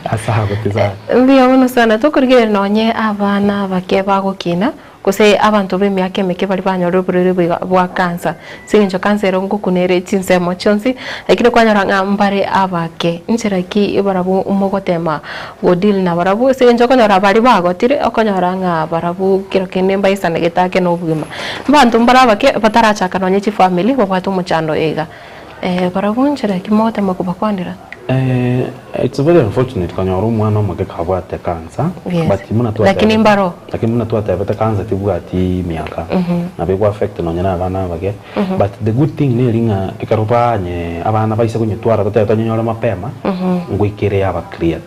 ase agote sana. Mbuya mono sana, tokorigereria nonye abana abake bagokina, Gose abanto b'emiaka emeke baria banyorire oborwaire boiga bwa kansa, ase engencho kansa ero ngokuna ere chinsemo chionsi, lakini kwanyora ng'a mbare abake. Inchera ki barabwo mogotema go deal nabarabwo? Ase engencho okonyora baria bagotire, okonyora ng'a barabwo kero kende mbaisanegete ake na obogima. Abanto mbare abake batarachaka nonye chifamiri babwate omochando oyo iga. Barabwo nchera ki mogotema kobakwanera? It's very unfortunate konyora omwana omoke kabwate cancer Yes. but buna Lakini twatebete mbaro. lakini buna twatebete cancer tebwati miaka nabo ego affect nonye na abana abake but the good thing neri ng'a ekero banye abana baise konyetwara totebe tonyonyore mapema ngoika ere yaba cleared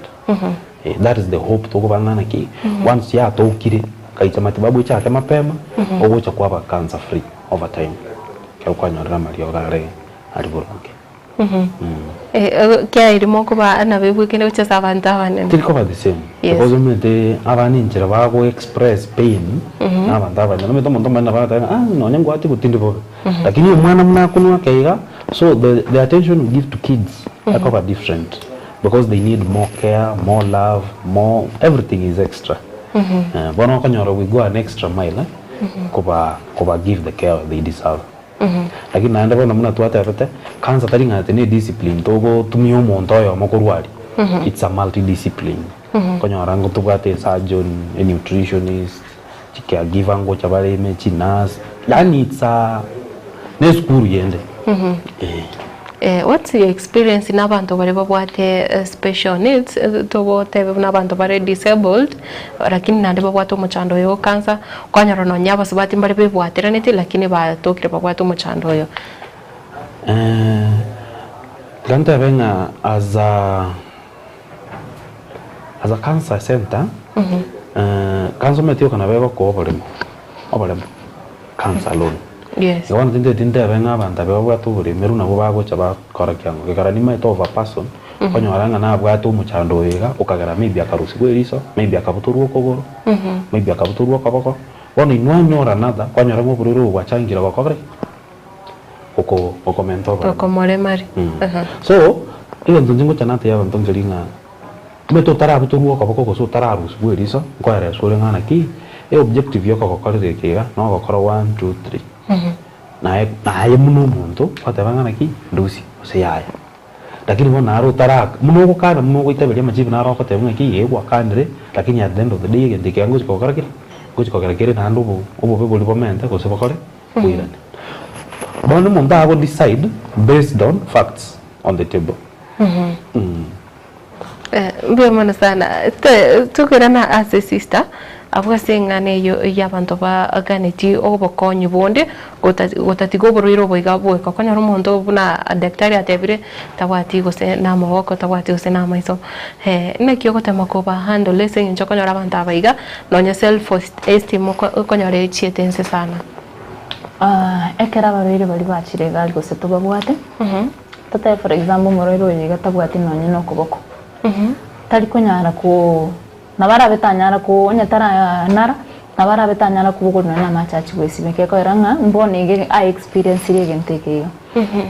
That is the hope tokoba ng'a naki once yatokire kaicha matibabu echake mapema ogocha kwaba cancer free over time ekero kwanyorire amariogo are are boronge. Kiaeri mokoba nabebwe kende gochia ase abanto abanene. Teri koba the same Yes. because omanyete abana enchera bago express pain na abanto abanene omanyete omonto omonene nabo agoteba ng'a ah nonye ngwatigwa tindi bobe lakini omwana buna akonwa ake iga so the the attention we give to kids ekoba different because they need more care, more love, more everything is extra bono okonyora we go an extra mile koba koba give the care they deserve. Lakini naende bono buna twatebete, cancer tari ng'a ati ne discipline togotumia omonto oyomo korwa aria, it's a multi discipline. Okonyora ngo tobwate esurgeon, a nutritionist, chi caregiver ngocha bare ime, chi nurse, yaani it's a ne esukuru yende eh. What's your experience na abanto baria babwate special needs, togotebe buna abanto bare disabled, lakini naende babwate omochando oyo o cancer, Kwanyora nonya abasubati mbare bebwateranetie, lakini batokire babwate omochando oyo. Tiga ntebe ng'a as a as a cancer center, cancer omanyete yoka nabo egokoa oboremo, oboremo, cancer alone. Yes. Igo bono tintageti ntebe ng'a abanto abwo babwate oboremeru nabwo bagocha bakora kiango gekara nimaete of a person, okonyora ng'a nabwate omochando oyo iga, okagera maybe akarusigwa eriso, maybe akabutorwa okogoro, maybe akabutorwa okoboko, bono inwe anyore another, kwanyora ng'a oborwaire obo bwachangire gokora ki? Goko gokomenta oboremo. Gokomoremari. So, egento inche ngocha natebia abanto nkeri ng'a, omanyete otarabutorwa okoboko gose otararusigwa eriso, nkoereswa ore ng'a naki, e objective ya okogokorera eke iga, nogokora one, two, three. Naye naye buna omonto, gwateba ng'a naki, ndusia, gose yaya. Lakini bono naro otaraka, buna ogokana buna ogoitaberia amachibu naro ogoteba ng'a ki ee gwakanire, lakini at the end of the day egento eke ngochi gokora ki? Ngochi kogera kere naende obo obobe boria bomente gose bokore boirane. Bono omonto ago decide based on facts on the table. Mbuya mono sana. Tokoirana ase sister, abwo ase eng'ana eyio y'abanto baganetie obokonyi bonde, gotatiga oborwaire obo iga bweka. Okonyora omonto buna daktari atebire, tabwati gose na amaboko, tabwati gose na amaiso. Naki ogotema koba handle ase eng'encho okonyora abanto aba iga, nonye self esteem okonyora echiete inse sana. Ekero abarwaire baria bachire egari gose tobabwate, totebe for example omorwaire oyo iga tabwati nonye na okoboko, tari konyara ko nabo arabe tanyara ko onye taranara, nabo arabe tanyara kobogoria nonye na amache achie goesibia gekoera ng'a mbono iga a experience ria egento eke iga.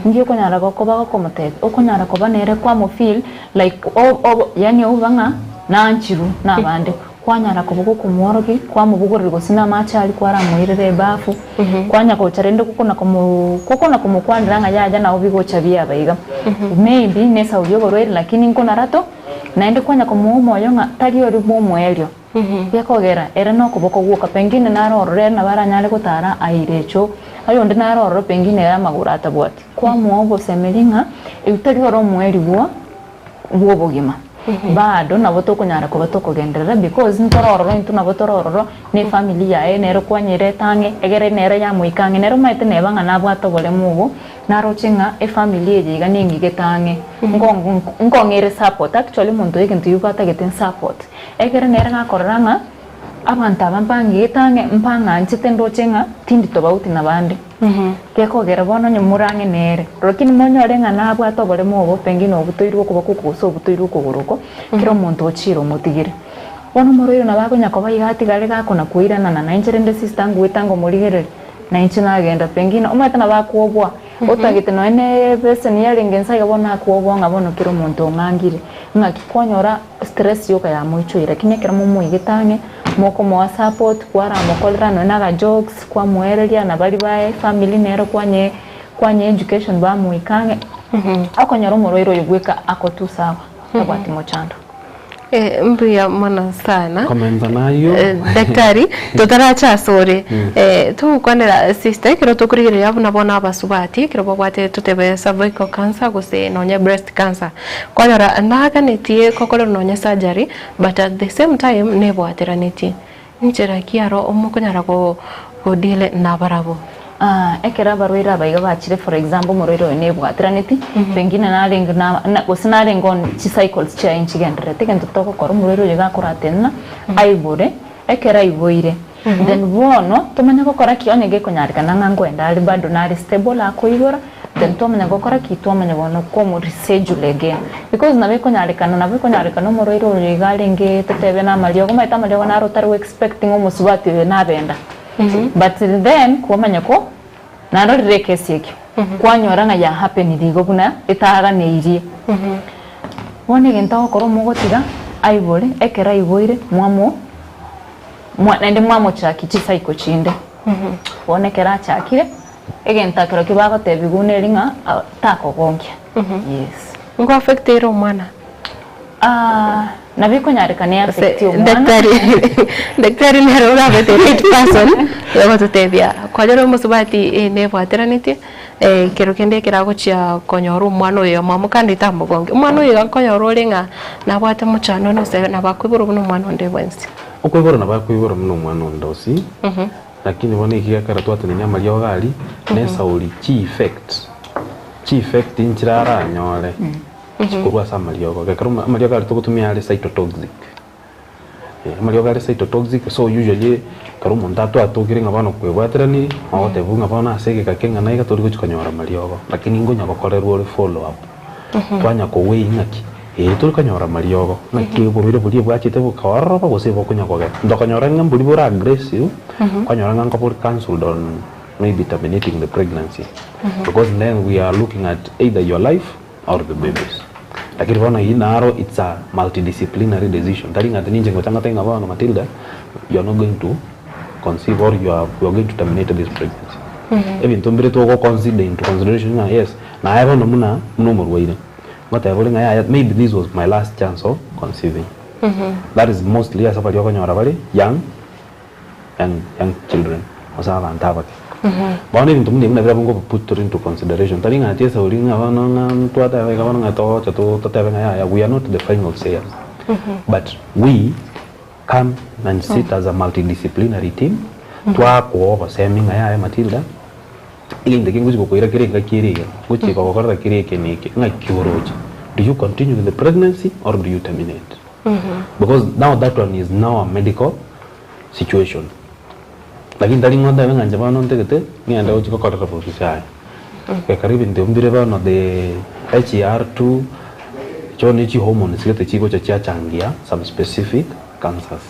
Inki okonyara gokoba gokomotebia? Okonyara koba nere kwamo feel like o o yaani oba ng'a nanchirwe na abande. Kwanyara koba gokomworokia, kwamobogoreria gose na amache aria kwaramoirere ebafu, kwanya gocha rende gokona komo gokona komokwanera ng'a yaya nabo bigocha biaba iga. Maybe ne esauri ya oborwaire lakini nkonara to, naende kwanya komoa omoyo ng'a tari oria bwa omoerio. Gekogera ere nokoboko gwoka, pengine nare ororo ere nabo aranyare gotara aire echoo, oyonde nare ororo pengine ere amagoro atabwati. Kwamoa obosemeri ng'a eyio tari ore omoerio bwa bw'obogima. Bado nabo tokonyara koba tokogenderera because ntore ororo intwe nabo tore ororo na efamiri yaye nere kwanyerete ang'e egere nere yamoika ang'e nere omanyete neba ng'a nabwate oboremu obo naroche ng'a efamiri eye iga neng'igete ang'e nkong'ere support actually omonto oyo egento eywo batagete nsupport egere nere gakorora ng'a abanto aba mbang'igete ang'e mbang'anchete ndoche ng'a tindi tobauti nabande. Gekogera bono onye more ang'e nere, lakini monyore ng'a nabwate oboremo obo, pengine obutoirwe okoboko oko gose obutoirwe okogoro oko, kera omonto ochiire omotigire. Bono omorwaire nabo akonya koba iga atigare gakona koiranana, na inche rende sister ngoeta ngomorigereria, na inche nagenda pengine, omanyete nabo akwoboa, otagete nonye na ebeseni yarenge inse iga bono akwoboa ng'a bono kera omonto ong'angire, ng'aki kwanyora stress yoka yamoichoire, lakini ekero momoigete ang'e, mokomoa support, kwaramokorera nonye na aga jokes, Kwamoereria na baria baye family nero kwanye kwanye education bamoika ang'e okonyora omorwaire oyo bweka ako tu sawa tabwati mochando. Eh, mbuya mono sana. Komenta nayio. Eh, daktari totaracha ase ore eh, togokwanera sister ekero tokorigereria buna bono abasubati ekero babwate totebe cervical cancer gose nonye breast cancer kwanyora naganetie gokorerwa nonye surgery but at the same time nebwateranetie Inchera ki aro mokonyara go deal nabarabwo? Ekero abarwaire aba iga bachire for example omorwaire oyo nebwatiraneti pengine narenge na na gose narenge on chi cycles chiaye nchigendererete egento togokora omorwaire oyo iga akoratenena aibore ekero aiboire then bono tomanye gokora ki onye gekonyarekana ng'a nkoenda are bado nare stable akoibora Then twamanya gokora ki? Twamanya bono komo reschedule again because nabo ekonyarekana nabo ekonyarekana omorwaire oyo iga arenge totebe na amariogo omanyete amariogo naro otari go expect ng'a omosubati oyo nabenda but then kwamanya ko narorire ekesi ekio kwanyora ng'a ya happenire igo buna etaganeirie. Bono egento ogokora omogotiga aibore ekero aiboire mwamo mwa naende mwamochakia chicycle chinde bono ekero achakire. Egento akerokio bagotebigwa neri ng'a takogonkia. Yes. Nko affect ere omwana? Ah, nabo ekonyarekana e affect omwana. Daktari, daktari nere orabe the right person yogototebia kwanyora omosubati eh nebwateranetie ekero kende ekero agochia konyora omwana oyo oyomo kandi tamogongi. Omwana oyo iga nkonyora ore ng'a nabwate mochando nose nabo akoiborwa buna omwana onde bwensi. Okoiborwa nabo akoiborwa buna omwana onde osi. Lakini bono ekiagera twatenenia amariogo aria, na esauri chi'effect, chi'effect nchire aranyore chikorwa ase amariogo. Ekero amariogo aria togotumia are cytotoxic, amariogo are cytotoxic so usually ekero omonto atwatokire ng'a bono kwebwateranirie, ogotebiwa ng'a bono ase egeka keng'ana iga tori gochia konyora amariogo, lakini nkonya gokorerwa ore follow up. Twanya kowei ng'aki, ee tori konyora amariogo, ng'aki oborwaire boria bwachete bokaororoba gose bokonya kogera. Ntokonyora ng'a mbori bore aggressive, kwanyora ng'a nkobori cancelled on maybe terminating the pregnancy because then we are looking at either your life or the babies. Lakini bono eyio naro it's a multidisciplinary decision, tari ng'a ati ninche ngocha ngotebie ng'a bono Matilda you are not going to conceive or you are we are going to terminate this pregnancy. Ebinto mbire togo consider into consideration ng'a yes, Naye bono buna buna omorwaire, ngoteba ore ng'a yaya maybe this was my last chance of conceiving. That is mostly ase baria okonyora bare young, young, young children, gose abanto abake. Bono ebinto buna ebi nabirobio nkobi put into consideration, tari ng'a ati esauri ng'a bono ng'a twateba iga bono ng'a togocha to totebe ng'a yaya we are not the final sayers, but we come and sit as a multidisciplinary team, twakoa obosemi ng'a yaya Matilda, Egento eke ngochia gokoira kere engaki ere iga, ngochia gogokorera kere eke na eke, ng'aki oroche? Do you continue with the pregnancy or do you terminate? Because now that one is now a medical situation. Lakini tari ng'a ontebe ng'a inche bono ntagete ng'ende gochia gokorera bobisi aye. Ekero ebinto ebio mbire bono the HER2 echio ne chihormones gete chigocha chiachangia some specific cancers.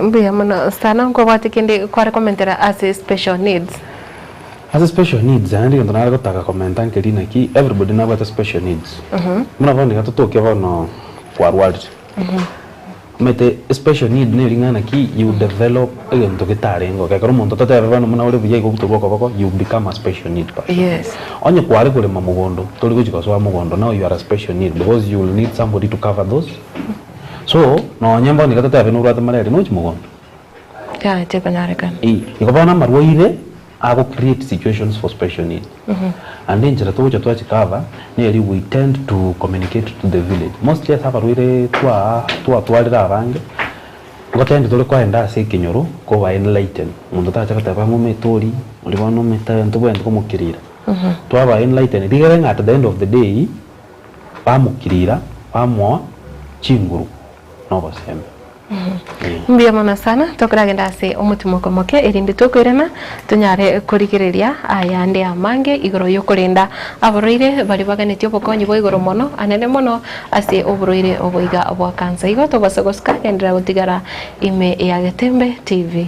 Mbuya mono sana nkobwate kende kware komentera ase special needs. Ase special needs naende egento nare gotaka komenta nkeri naki everybody nabwate special needs. Buna bono iga totoke bono kwarwarire. Omanyete special need neri ng'a naki you develop egento getarenge oo. Ekero omonto otatebe bono buna ore buya iga obutorwe okoboko you become a special need person. Yes. Onye kware korema mogondo tori gochi gosoa mogondo now you are a special need because you will need somebody to cover those. So nonye bono iga totebe norwate malaria nochi mogondo. Yaya tikonyarekana. Eeh, igo bono amarwaire ago create situations for special need. Naende enchera togocha twachikava neri we tend to communicate to the village. Mostly ase abarwaire twa twatwarire abange, ngotendi tore koenda ase ekenyoro koba enlighten. Omonto tacha goteba ng'a omete oria, oria bono omete ntobwenereti komokirira. Twaba enlighten rigere ng'a at the end of the day, bamokirira, bamoa chinguru na obosemia. Mbuya mono sana, tokoragenda ase omotimoko omoke erinde tokoirana tonyare korigereria ayande amange igoro y'okorenda aborwaire baria baganetie obokonyi bwa igoro mono anene mono ase oborwaire obo iga bwa cancer. Igo tobasa gosuka genderera gotigara ime ya Getembe TV.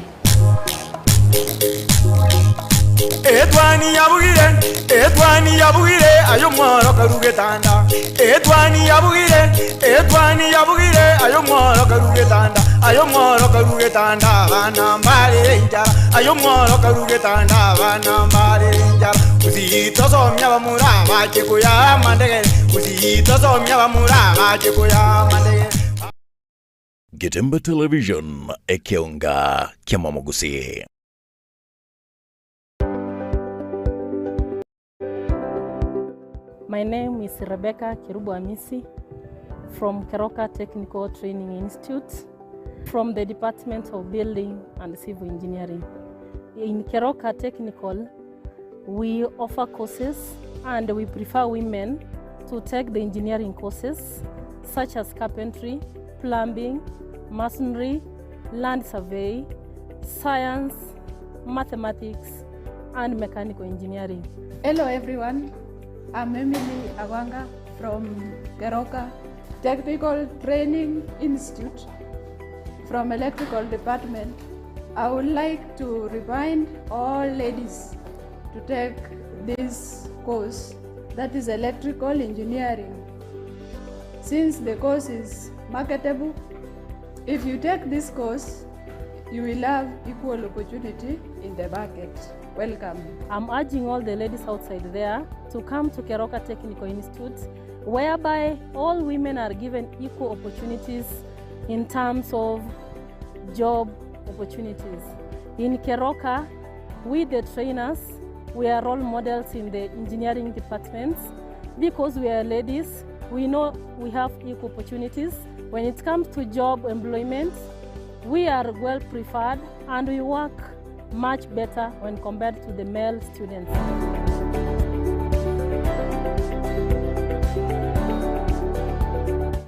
Etwani yabugire, etwani yabugire, aye omworo karue getanda. Etwani yabugire, etwani yabugire, aye omworo karue getanda. Aye omworo karue getanda, abana mbarere enchara. Aye omworo karue getanda, abana mbarere enchara. Gusii tosomia abamura abache koyaa amandegere, Gusii tosomia abamura abache koyaa amandegere. Getembe Television, ekeonga ki'amamogusii. My name is Rebecca Kerubo Amisi from Keroka Technical Training Institute from the Department of Building and Civil Engineering. In Keroka Technical, we offer courses and we prefer women to take the engineering courses such as carpentry, plumbing, masonry, land survey, science, mathematics, and mechanical engineering. Hello everyone, I'm Emily Awanga from Keroka Technical Training Institute from Electrical Department. I would like to remind all ladies to take this course that is electrical engineering. Since the course is marketable, if you take this course, you will have equal opportunity in the market. Welcome. I'm urging all the ladies outside there to come to Keroka Technical Institute, whereby all women are given equal opportunities in terms of job opportunities. In Keroka, we the trainers, we are role models in the engineering departments because we are ladies, we know we have equal opportunities. When it comes to job employment, we are well preferred and we work much better when compared to the male students.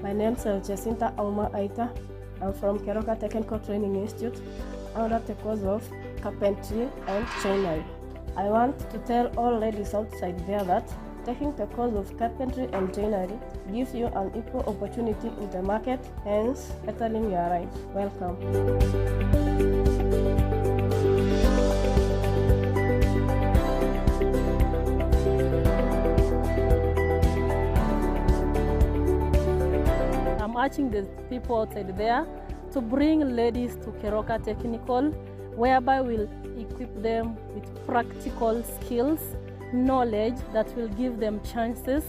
My name is Jacinta Auma Aita. I'm from Keroka Technical Training Institute under the course of carpentry and joinery. I want to tell all ladies outside there that taking the course of carpentry and joinery gives you an equal opportunity in the market, hence bettering your life. Welcome. I'm urging the people outside there to bring ladies to Keroka Technical, whereby we'll equip them with practical skills, knowledge that will give them chances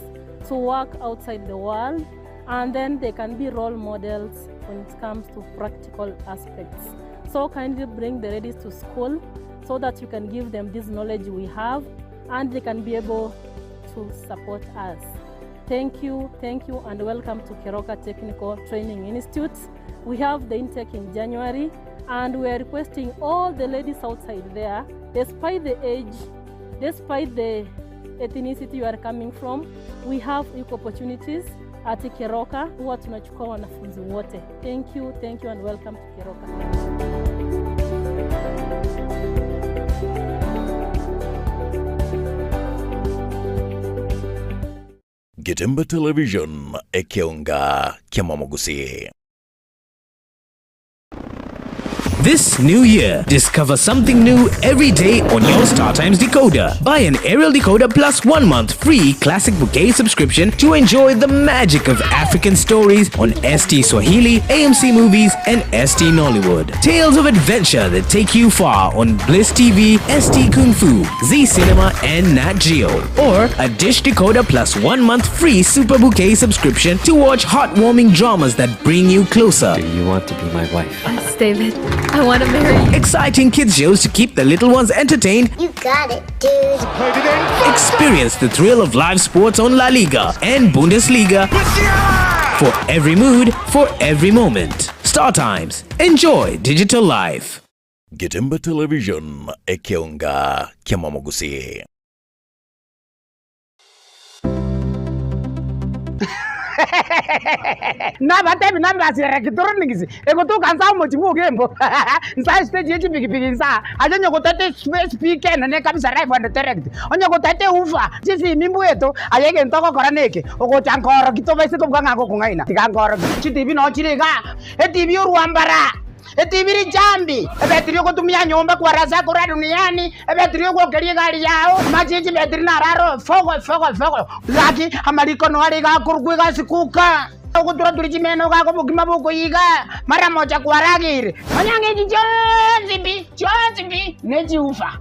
to work outside the world, and then they can be role models when it comes to practical aspects. So kindly bring the ladies to school so that you can give them this knowledge we have and they can be able to support us. Thank you, thank you, and welcome to Keroka Technical Training Institute. We have the intake in January, and we are requesting all the ladies outside there, despite the age, despite the ethnicity you are coming from, we have equal opportunities at Keroka. Huwa tunachukua wanafunzi wote. Thank you, thank you, and welcome to Keroka. Getemba Television, ekeonga kiamamogusii. This new year, discover something new every day on your StarTimes decoder. Buy an aerial decoder plus 1 month free classic bouquet subscription to enjoy the magic of African stories on ST Swahili, AMC Movies, and ST Nollywood. Tales of adventure that take you far on Bliss TV, ST Kung Fu, Z Cinema, and Nat Geo. Or a dish decoder plus 1 month free Super Bouquet subscription to watch heartwarming dramas that bring you closer. Do you want to be my wife? Yes, David. I want to marry you. Exciting kids shows to keep the little ones entertained. You got it, dude. Experience the thrill of live sports on La Liga and Bundesliga. For every mood, for every moment. Star Times. Enjoy digital life. Getemba Television, ekeonga kiamamogusii. Nabatebi nambasi ya electronics egotoka nsa omochi bwa ogembo nsa estage ye chipikipiki nsa aye onye gotete speaker enene kabisa live and direct onye gotete woofer chisimi mbweto aye egento ogokora neke ogocha nkoroki tobaise kobuga ng'a ngokong'aina tiga nkoroki chitibi noo chire igaa etibi orwambara Etibi richambi, ebetiri ogotumia nyomba kwarasa korwa duniani, ebetiri ogwokeria egari yao, amache chibetiri naro aro fogo fogo fogo. Gaki amariko noare iga akorokwa egasi kuka, ogotura-turia chimeno gaka obokima bokoiga, mara mocha kwarageire. Onye ng'echi chionsi pi, chionsi pi, ne chiufa.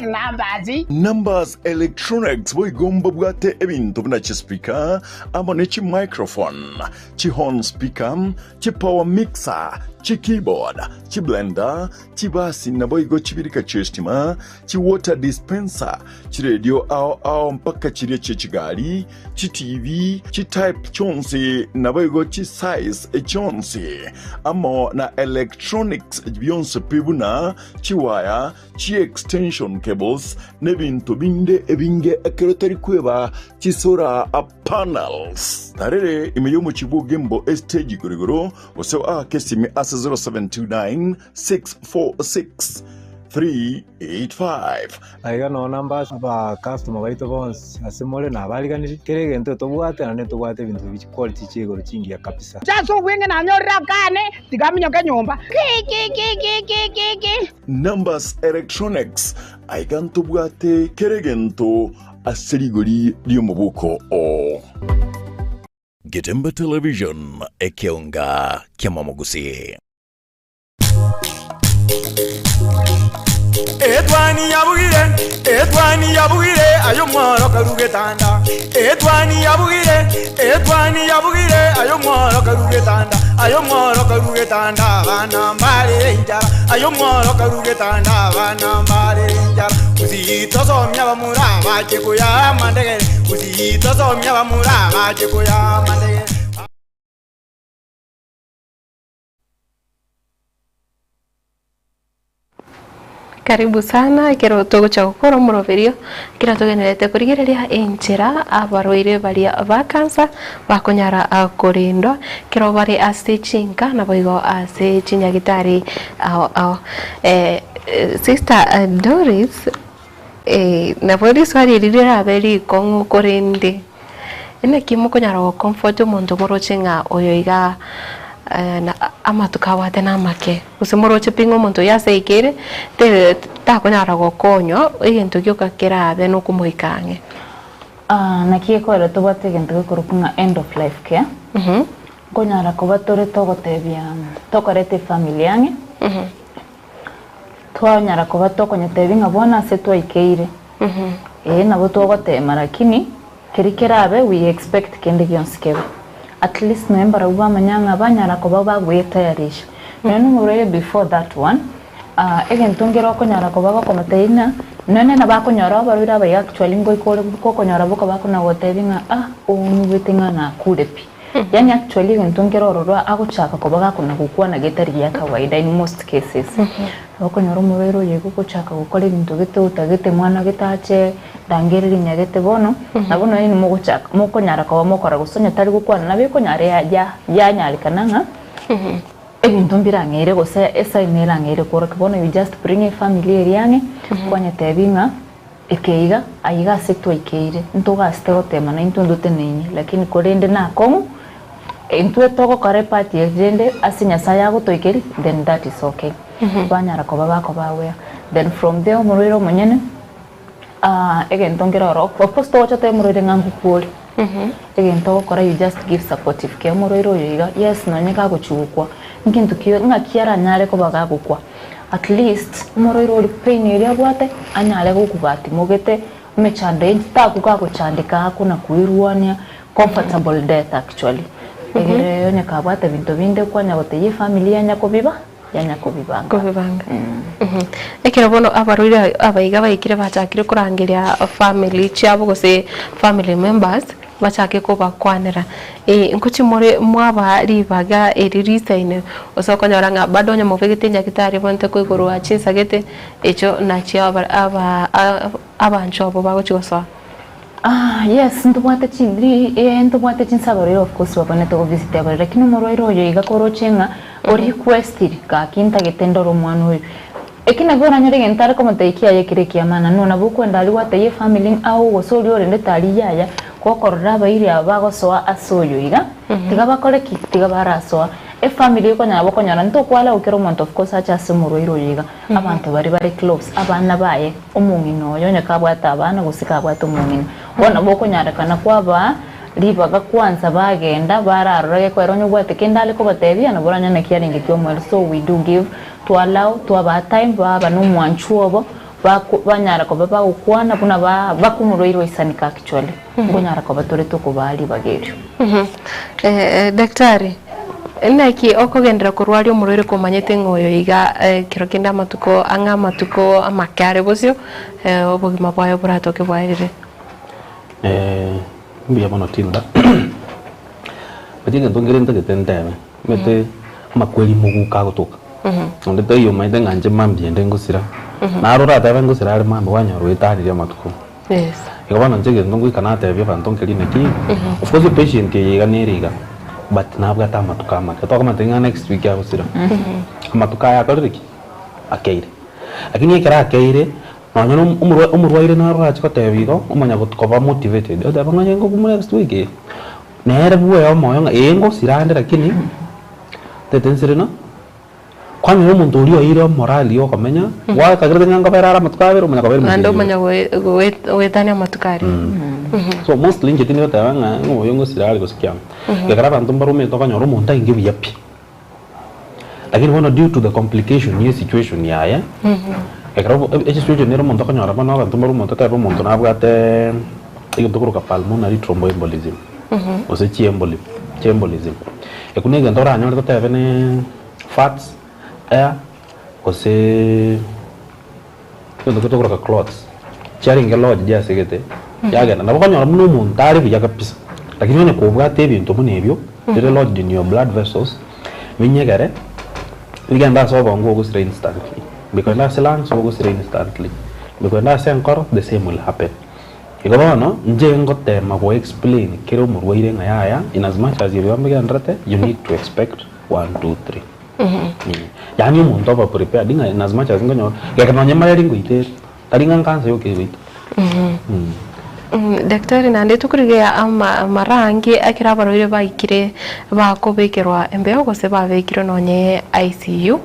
Numbers. Numbers Electronics boigo mbabwate ebinto buna chispeaker amo ne chimicrophone, chihorn speaker, Chipower mixer, chikeyboard, chiblender, chibasi naboigo chibirika chi'estima, chiwater dispenser, chiredio ao ao mpaka chiria chie chigari, chitivi, chitype chionsi naboigo chisize chionsi, amo na electronics bionsi pi buna chiwaya, chiextension cables, nebinto binde ebinge ekero tari kweba chisora panels. Tarere ime y'omochie bw'Ogembo estage igoro igoro, gose oake esimi ase 0729 646 385. Aiga noo namba aba customer baito bonsi ase more nabariganirie, kera egento tobwate naende ntobwate ebinto bi chiquality chia igoro chingiya kabisa. Inche ase obweng'e nanyorire akane, tiga aminyoke nyomba. Kikikikikiki. Numbers Electronics, aiga ntobwate kera egento ase rigori ri'omoboko oo. Getemba Television, ekeonga ki'amamogusii. Etwani yabugire, etwani yabugire, aye omworo karue getanda. Etwani yabugire, etwani yabugire, aye omworo karue getanda. Aye omworo karue getanda, abana mbarere enchara. Aye omworo karue getanda, abana mbarere enchara. Gusii tosomia abamura bache koyaa amandegere, Gusii tosomia abamura bache koyaa amandegere. Karibu sana ekero togocha gokora omoroberio ekero togendererete korigereria enchera abarwaire baria ba cancer bakonyara korendwa ekero bare ase chinka naboigo ase chinyagitari ao ao. Sister Doris nabo riswali eri rirabe rikong'u korende Naki mokonyara gocomfort omonto moroche ng'a oyo iga amatuko abwate namake, gose moroche pi ng'a omonto oyio ase aikeire takonyara gokonywa egento gioka kerabe nokomoika ang'e. Naki ekorera tobwate egento gekorokwa ng'a end of life care, nkonyara koba tore togotebia tokoreta efamily ang'e, Twanyara koba tokonyetebia ng'a bono ase twaikeire, ee nabo togotema lakini keria kerabe we expect kende gionsi kebe. At least nonya mbarabwo bamanya ng'a banyara koba bagoetayarisha. Nonya na omorwaire before that one, egento nkere okonyara koba gokomotebia ng'a nonya nabo akonyora abarwaire abaya actually ngoika ore gokonyora boka bakona gotebia ng'a ah onyigwete ng'a nakure pi. Yaani actually egento nkere ororo agochaka koba gakona gokwana getari gia kawaida in most cases. Nabo okonyora omorwaire oyo igo ogochaka gokora ebinto gete otagete mwana gete ache rangereria nyagete bono, nabo nonya inwe mogochaka mokonyara koba mokora gose onye tari gokwana nabo ekonyara ya ya yanyarekana ng'a ebinto mbirang'eire gose esign erang'eire kworokia bono you just bring efamily eria ang'e kwanyetebia ng'a. Eke iga, aiga ase twaikeire, ntogasete gotema naintwe ntoteneine, lakini korende nakong'u, intwe togokora epart eye rende ase Nyasaye agotoikeria, then that is okay. Banyara koba bakoba aware. Then from there omorwaire omonyene, egento nkere ororo, of course togocha tobe omorwaire ng'a ngokwa ore, egento ogokora you just give supportive care, omorwaire oyo iga, yes nonye gagochia gokwa, ngento ki ng'aki aranyare koba gagokwa. At least omorwaire oria pain eria abwate anyare gokuga atimogete emechando eye takuga agochandeka akona koirwania comfortable death actually egere onye kabwate binto binde kwanya gotebia efamily yanya kobiba yanya kobibanga. Kobibanga. Ekero bono abarwaire abaiga baikire bachakire korangeria family chiabo gose family members Bachake kobakwanera, Ee, ngochie more mwabaa ribaga eri risaine, gose okonyora ng'a bado onye mobegete nyagitari bonte koigorwa chinsagete, echio nachio aba aba abanchwa abwo bagochia gosoa. Ah, yes, ntobwate chi ri eh ntobwate chinsa abarwaire of course babwenerete go visit abarwaire, lakini omorwaire oyo iga koroche ng'a o requestiri gaki ntagete ndore omwana oyo. Eki nabio oranyore egento are komotebia kiaye ekere ekiamana. Noo nabo okwenda aria gwatebia efamily ng'a ao gose oria orendete aria yaya, gokorora abairi aba bagosoa ase oyo iga, tiga bakore ki? Tiga barasoa. Efamily ekonyara bokonyora ntokwalao kera omonto of course ache ase omorwaire oyo iga, abanto baria bare close, abana baye, omong'ina oyo onye kabwate abana gose kabwate omong'ina. Bono nabo okonyarekana kwabaa ribaga kwanza bagenda bararora gekoera onye obwate kende are kobatebia nabo oranyore naki arenge kiomoerio so we do give To allow, twabaa time baba nomwanchwa obo, bako banyara koba bagokwana buna ba bakomorwaire oisaneka actually, nkonyara koba tore tokobaa ribaga erio. Daktari, naki okogenderera korwaria omorwaire komanyete ng'a oyo iga ekero kende amatuko ang'e amatuko amake are bosio, obogima bwaye boratoke bwaerire? Mbuya mono Tilda, inche egento nkere ntagete ntebe, Omanyete amakweri moguka agotoka. Onde taiyo omanyete ng'a inche mambia ende ngosira. Naro oratebe ngosira are mambia kwanyora oetanirie amatuko. Yes. Igo bono inche egento ngoika natebia abanto nkeri naki, of course epatient eye iga nere iga, but nabwate amatuko amake. Tokomanya ng'a next week agosira. Amatuko aya akorire ki? Akeire. Lakini ekero akeire, nonye na omorwa omorwaire naro orache goteba igo, omanya koba motivated, oteba ng'a onye ngokumura next week eye. Nere bwee omoyo ng'a ee ngosira ande lakini tete nsire na kwanyora omonto oria oeire omorali okomenya gwakagerete ng'a nkobera are amatuko abere omanya kobera Naende emetienyi omanya ebere. goetania amatuko aria. So mostly inche tindi goteba ng'a ng'a oyo ngosira are gose kiang'o. Ekero abanto mbaromete okonyora omonto ainge buya pi, lakini bono due to the complication ye situation yaye, ekero esituation ere omonto okonyora bono abanto mbare omonto otebe omonto nabwate egento tokoroka pulmonary thromboembolism gose chiemboli chiembolism. Ekio na egento oranyore totebe ne fats, air gose egento ekio tokoroka clots, chiarenge lodged ase egete yagenda. Nabo okonyora buna omonto are buya kabisa, lakini onye kobwate ebinto buna ebio bire lodged in your blood vessels, binyegere bigende ase obongo ogosira instantly, bikoenda ase lungs ogosira instantly, bikoenda ase enkoro the same will happen. Igo bono, inche ngotema go explain kera omorwaire ng'a yaya, in as much as ebibe mbigenderete, you need to expect one, two, three. Yaani omonto oba prepared ng'a in as much as nkonyora, geke nonye malaria ngoita ere, tari ng'a nkansa yoka egoita. Daktari naende tokorigereria ama mara ange ekero abarwaire baikire bakobekerwa embeo gose babekirwe nonye ICU,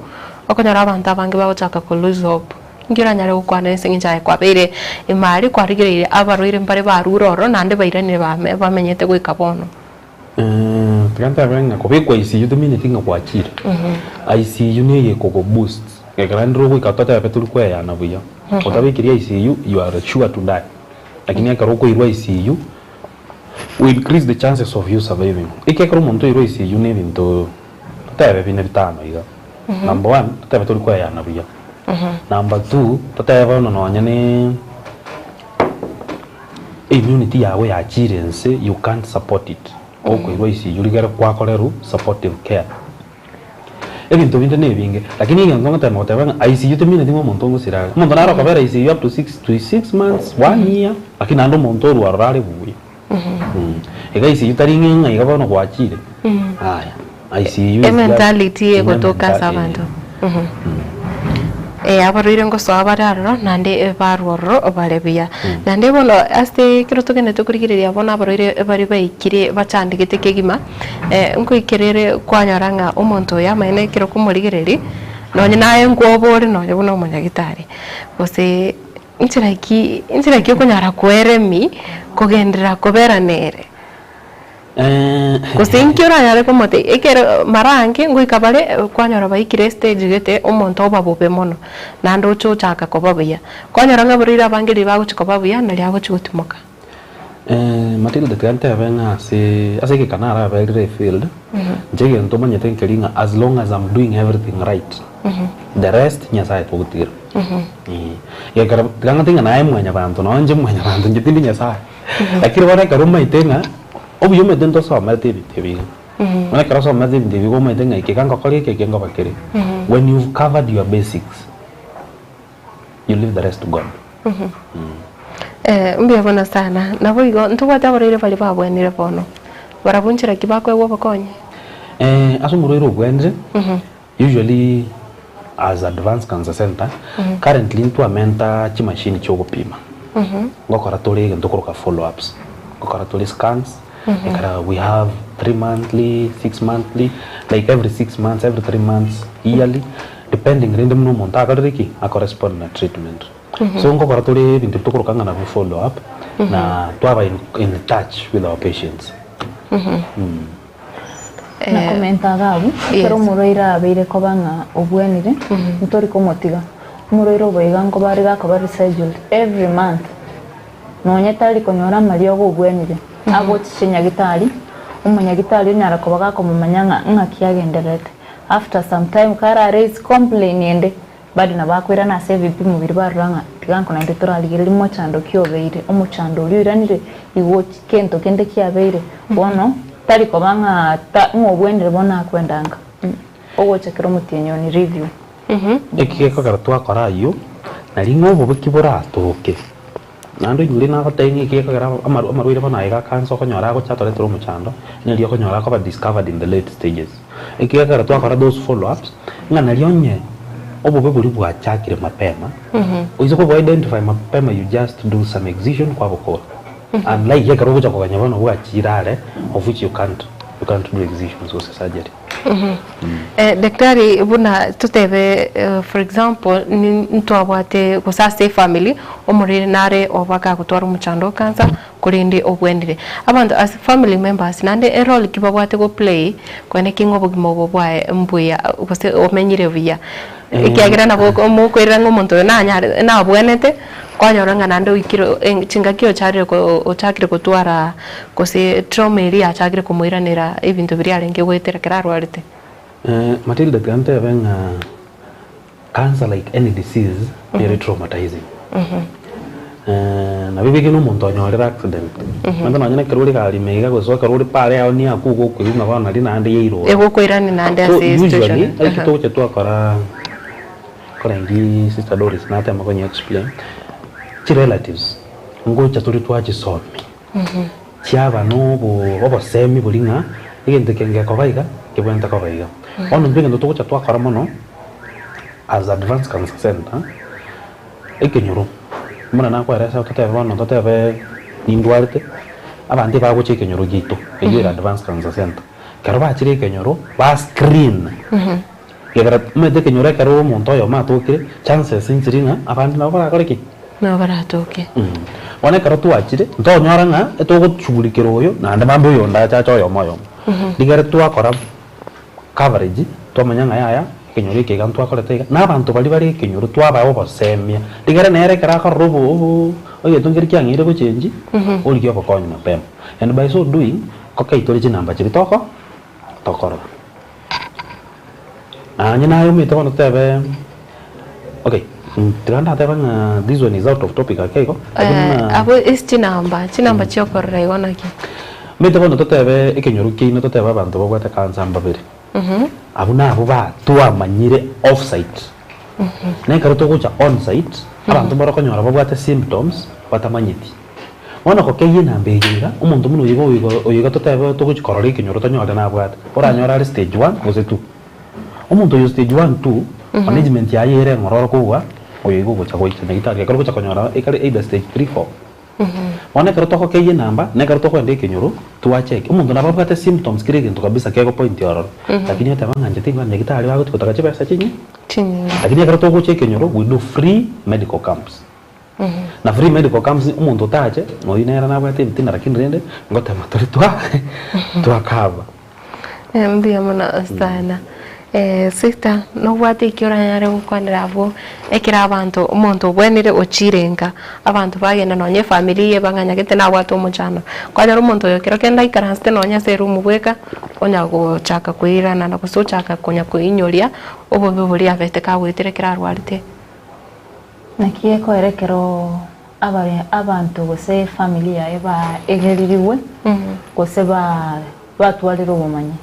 okonyora abanto abange bagochaka ko lose hope. Inki oranyare gokwana ase eng'encho aye kwabeire ime aria kwarigereire abarwaire mbare barure ororo naende bairanire bame bamenyete goika bono? Tiga ntebe ng'a kobekwa ICU temineti ng'a gwachire. ICU nigo ekogo boost ekero naende rogoika totebe tori kweyana buya. Otabekiri ICU you are sure to die lakini ekero okoirwa ICU we increase the chances of you surviving. Eki ekero omonto oirwe ICU na ebinto totebe bine bitano iga. Number one totebe tori kweyana buya. Number two totebe bono nonye ne Immunity yago yachire inse you can't support it okoirwa ICU rigere kwakorerwa supportive care. Ebinto binde nebinge lakini egento ngotema goteba ng'a ICU temineti ng'a omonto ngosira are. Omonto nare okobera ICU up to six to six months, one year lakini naende omonto orwa aroro are buya. Iga ICU tari ng'a ng'a iga bono gwachire aya ICU is just Ementality egotoka ase eh. abanto. Eh, abarwaire ngosoa bare aroro naende barwa ororo bare buya. Naende bono ase ekero togenderete korigereria bono abarwaire baria baikire bachandegete kegima, nkoikerere kwanyora ng'a omonto oyo amaene ekero okomorigereria, nonye naye nkwoba ore nonye buna omonyagitari, gose inchera ki inchera ki okonyara koeremi kogenderera kobera nere. Gose inki oranyare komotebia ekero mara ange ngoika bare kwanyora baikire estage gete omonto oba bobe mono, naende oche ochaka koba buya. Kwanyora ng'a abarwaire abange riria bagochia koba buya nario agochia gotimoka. Matilda tiga ntebe ng'a ase ase egeka naraberire efield, inche egento omanyete nkeri ng'a as long as am doing everything right, the rest Nyasaye togotigera. Gekero tiga ng'ate ng'a naye mwanyabanto nonye inche mwanyabanto inche tindi Nyasaye. Lakini bono ekero omaete ng'a obuya omanyete ntosomerete ebinto ebi iga. Bono ekero osomerete ebinto ebi iga omanyete ng'a eke iga ngokora eke, eke nkoba kere. When you've covered your basics, you leave the rest to God. Mbuya mono sana. Naboigo ntobwate abarwaire baria babwenire bono, barabwo nchera ki bakoegwa obokonyi? Ase omorwaire obwenire, usually as Advanced Cancer Centre, currently ntwamenta chimachine chiogopima. Ngokora tore egento tokoroka follow ups, ngokora tore scans, ekero we have three monthly, six monthly, like every six months, every three months, yearly, depending rende buna omonto akorire ki? Akorespond na treatment. So ngokora tore ebinto ebi tokoroka ng'a nabio follow up, na twaba in in touch with our patients. Na komenta iga abwo, ekero omorwaire abeire koba ng'a obwenire, ntori komotiga. Omorwaire obo iga nkoba are gakoba rescheduled every month, nonye tari konyora amariogo obwenire, agochiche nyagitari, omonyagitari onyara koba gakomomanya ng'a ng'aki agendererete. After some time kara raise complain ende, Bado nabo akoirana ase ebipimo biria barora ng'a tiga nko naintwe torarigererie mochando ki obeire, omochando oria oiranire igo kento kende kiabeire, bono tari koba ng'a ta ng'a obwenire bono akwenda nka ogocha kera omotienyi on review. Eki gekogera twakora ayio, nari ng'a obobe ki boratoke. Naende oinyore nagotebia ng'a eki gekogera amarwaire bono aiga akansa okonyora agocha atoretere omochando, neri okonyora akoba discovered in the late stages. Eki gekogera twakora those follow ups, ng'a nari onye obobe boria bwachakire mapema, oise kobo identify mapema you just do some excision kwabokora. Unlike ekero ogocha koganya bono bwachire are of which you can't you can't do excisions gose surgery. Daktari buna totebe for example ntwabwate gose ase efamily omorwaire nare oba gagotwara omochando o cancer korende obwenire. Abanto as family members naende erole ki babwate go play koeneki ng'a obogima obo bwaye mbuya gose omenyire buya. Ekiagera nabo mokoirera ng'a omonto oyo nanyare nabwenete kwanyora ng'a naende oikire chingaki ocharire ochakire gotwara gose trauma eria yachakire komoiranera ebinto biria arenge goetera ekero arwarete. Matilda tiga ntebe ng'a cancer like any disease nere traumatizing. Nabo ebeke na omonto onyorire accident, omanyete nonye na ekero ore gari ime iga gose ekero ore pare yao niakwo igo okoigwa ng'a bono nari naende yairora. Egokoirania naende So ase usually situation. ekio togocha twakora korengi sister Doris natema konye explain, chirelatives ngocha tore twachisomia chiaba na obo obosemi boria ng'a egento eke ngekoba iga kebwenerete koba iga. Bono intwe egento togocha twakora mono as Advanced Cancer Centre, Ekenyoro, buna nakoeresa totebe bono totebe nindwarete, abanto ebagocha ekenyoro giaito, eyio ere Advanced Cancer Centre. Ekero bachire ekenyoro, ba screen, ekiagera omanyete ekenyoro ekero omonto oyomo atokire, chances nchiri ng'a abande nabo barakore ki? Nabo baratoke. Bono ekero twachire, ntonyora ng'a etogoshughulikera oyo, naende mambia oyonde ache ache oyomo oyomo. Rigere twakora coverage, twamanya ng'a yaya, ekenyoro eke iga ntwakorete iga, na abanto baria bare ekenyoro twabaa obosemia, rigere nere ekero akorora obo obo egento nkeri kiang'eire gochengi, origie obokonyi mapema. And by so doing, nkokeitore chinamba chiria toko tokorora. Nonye naye omanyete bono totebe okay, tiga ndateba ng'a this one is out of topic ake igo, lakini buna. Abwo ase chinamba, chinamba chiokorora igo naki? Omanyete bono totebe ekenyoro kiaino totebe abanto babwate cancer mbabere, abwo nabwo ba twamanyire off site. Na ekero togocha on site, abanto mbare okonyora babwate symptoms batamanyeti. Bono gokeyia enamba eye iga, omonto buna oyo iga oyo iga oyo iga totebe togochi korora ekenyoro tonyore nabwate, oranyore are stage one gose two. Omonto oyo stage one two. Management yaye ere eng'ororo kobua oyo iga ogocha goika nyagitari ekero ogocha konyora ekare either stage 3, 4. Bono ekero togokeyia enamba, na ekero tokoenda ekenyoro, twacheki, omonto nabo abwate symptoms kera egento kabisa kegopointi ororo, lakini oteba ng'a inche tingokenda nyagitari bagochi gotaka chibesa chinyi Chinyinge. Lakini ekero togocha ekenyoro, we do free medical camps. Na free medical camps omonto otache, noyio nere nabwate ebitina lakini rende, ngotema tore twa twakaba. Mbuya mono sana. Sister, nobwate ekio oranyare gokwanera abwo ekero abanto omonto obwenire ochire nka, abanto bagenda nonya efamiri eye bang'anyagete nabwate omochando. Kwanyora omonto oyo kero kende aikaransete nonya ase eroom bweka, onya gochaka koiranana gose ochaka konya koinyoria obobe boria abete kagoetera ekero arwarete. Naki gekoera ekero abare abanto gose efamiri yaye baegeririgwe gose ba batwarire obomanyi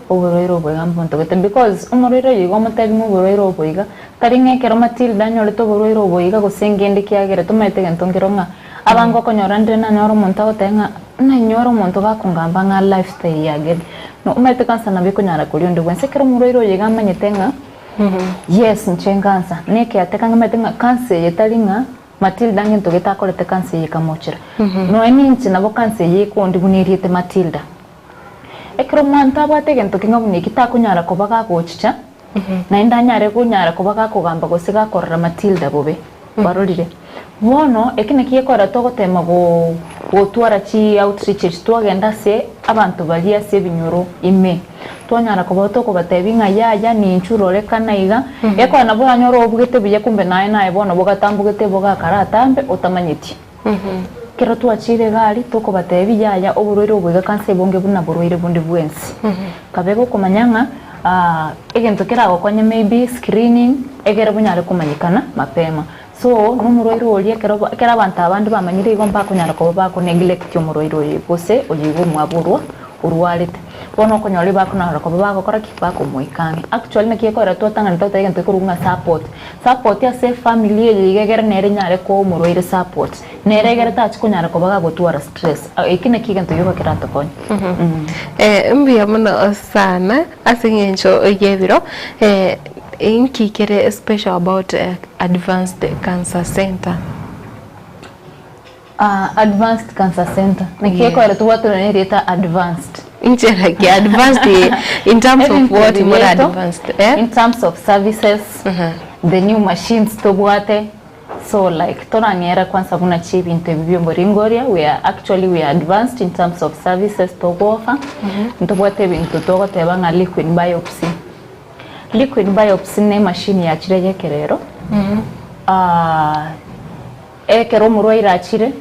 oborwaire obo iga mbontogete because omorwaire oyo iga omotebi ng'a oborwaire obo iga tari ng'a ekero Matilda anyorete oborwaire obo iga gose ngende kiagera tomaete gento nkero ng'a abange okonyora ndire nanyora omonto agoteba ng'a nanyora omonto gakongamba ng'a lifestyle yagere no omanyete kansa nabo ekonyara koria onde bwensi ekero omorwaire oyo iga amanyete ng'a Yes inche ngansa nekeateka ngamanyete ng'a kansa eye tari ng'a Matilda ngento gete akorete kansa eye ekamochera. Nonya ninche nabo kansa eye ekondi buna eriete Matilda. Ekero omonto abwate egento keng'a buna eki takonyara koba gagochicha naende anyare konyara koba gakogamba gose gakorora Matilda bobe. Kwarorire? Bono eki naki gekogera togotema go gotwara chi outreaches twagenda ase abanto baria ase ebinyoro ime. Twanyara koba tokobatebia ng'a yaya ninchu rorekana iga, gekogera nabo oranyore obugete buya kumbe naye naye bono bogatambogete bogakara atambe otamanyeti. Ekero twachire iga aria tokobatebia yaya oborwaire obo iga kansa ebonge buna borwaire bonde bwensi. Kabe gokomanya ng'a egento keragokonye maybe screening egere bonyare komanyekana mapema. So nomorwaire oria ekero ekero abanto abande bamanyire igo mbakonyara koba bako neglect omorwaire oyo gose oyo igo omwabo orwa orwarete. Bono okonyora ebakonara koba bagokora ki? Bakomoika ang'e. Actually naki ekorera twatang'ana totebe egento gekorokwa ng'a support. Support ase efamily eye iga egere nere enyare koa omorwaire support. Nere egere tachi konyara koba gagotwara stress. Eki naki egento gioka keratokonye. Mbuya mono sana ase eng'encho y'ebiro. Inki kere special about Advanced Cancer Centre? Advanced Cancer Centre. Naki ekorera tobwate nonya erieta advanced. Inchera ki advanced in terms of what more advanced eh? In terms of services, the new machines tobwate, so like torang'era kwanza buna chi ebinto ebi bia omoringoria, we are actually we are advanced in terms of services togofa, ntobwate ebinto togoteba ng'a liquid biopsy. Liquid biopsy ne emachine yachire ya ekerero, Ekero omorwaire achire,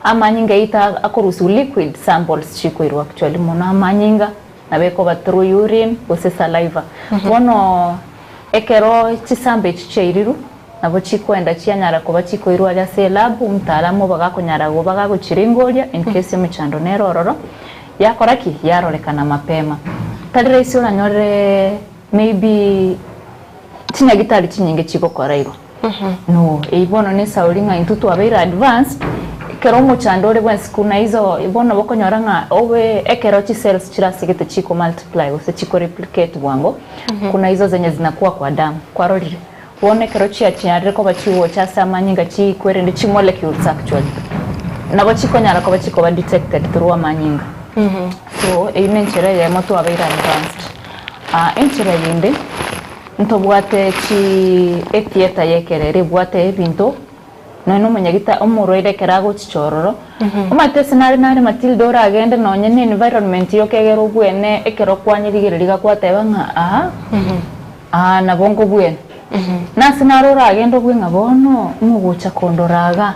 amanyinga aito akorusigwa, liquid samples chikoirwa actually mono amanyinga, nabo ekoba through urine gose saliva. Bono ekero chisample echi chiairirwe, nabo chikoenda chianyara koba chikoirwa aria ase elab, omtaalamu obo gakonyara goba gagochiringoria in case emechando nere ororo, yakora ki? Yarorekana mapema. Tari rahisi oranyorere maybe chinyagitari chinyinge chigokora igo. No, eyio bono nesauri ng'a intwe twabeire advanced, ekero omochando ore bwensi kuna iso bono bokonyora ng'a obe ekero chicells chirasegete chiko multiply gose chiko replicate bwango, kuna iso zenye zinakuwa kwa damu, kwarorire? Bono ekero chiachiarire koba chigocha ase amanyinga chikwerende chimolecules actually, nabo chikonyara koba chikoba detected through amanyinga. So eyio nenchera eyemo twabeire advanced. Enchera yende. Ntobwate chi etheatre y'ekerero ebwate ebinto nonya nomonyagita omorwaire ekero agochicha ororo. Omanyete ase nare nare Matilda oragende nonye ne environment yoka egere obwene ekero kwanyerigereria iga kwateba ng'a aa aa nabo nkobwena. Nase naro oragende obwe ng'a bono mogocha kondora iga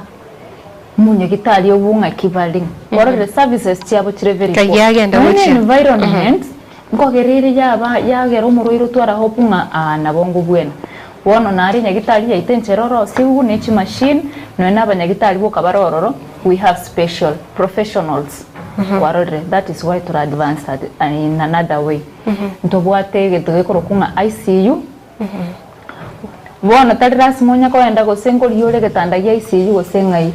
omonyagitari obwo ng'aki bare. Kwarorire services chiabo chire very poor. Kayia agenda Nonya ne gochia. environment. Nkogera ere yaba yagera omorwaire otwara hope ng'a aa nabo ngobwena. Bono nare nyagitari yaito enchera orosigwe ne chimachine nonya na abanyagitari boka bare ororo we have special professionals kwarorire that is why tore advanced at in another way. Ntobwate egento gekorokwa ng'a ICU bono tari lasima onya kogenda gose nkorigia ore egetanda gia ICU gose ng'ai.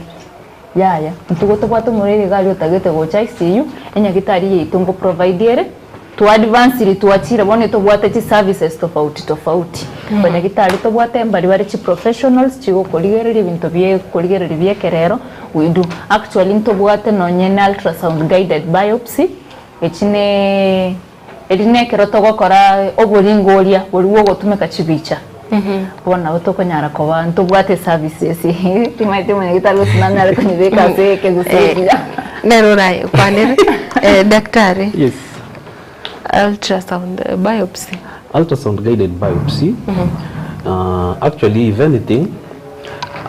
Yaya, intwe tobwate omorwaire iga aria otagete gocha ICU, enyagitari yaito ngo provide ere. Twaadvansire twachire bono etobwate chiservices tofauti tofauti. Abanyagitari tobwate mbari bare chiprofessionals chigokorigereria ebinto bie korigereria bia ekerero, we do. Actually ntobwate nonye ne ultrasound guided biopsy, echi ne eri nekero togokora oboringoria boria bwogotumeka chibicha. Bono nabo tokonyara koba ntobwate eservices timanyeti omonyagitari gose nanyare konyebeka ase ekegusii ekiya. Nere orayekwanere daktari. Yes. Ultrasound biopsy. Ultrasound guided biopsy, actually if anything,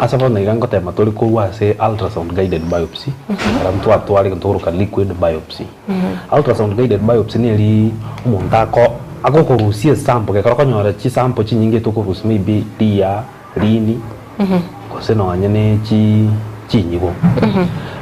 ase bono iga ngotema tore korwa ase ultrasound guided biopsy, ekero ntwatware egento tokoroka liquid biopsy. Ultrasound guided biopsy neri omonto ako agokorusia esample gekero okonyora chisample chinyinge tokorusia maybe riya, rini, gose nonye ne chi chinyigo.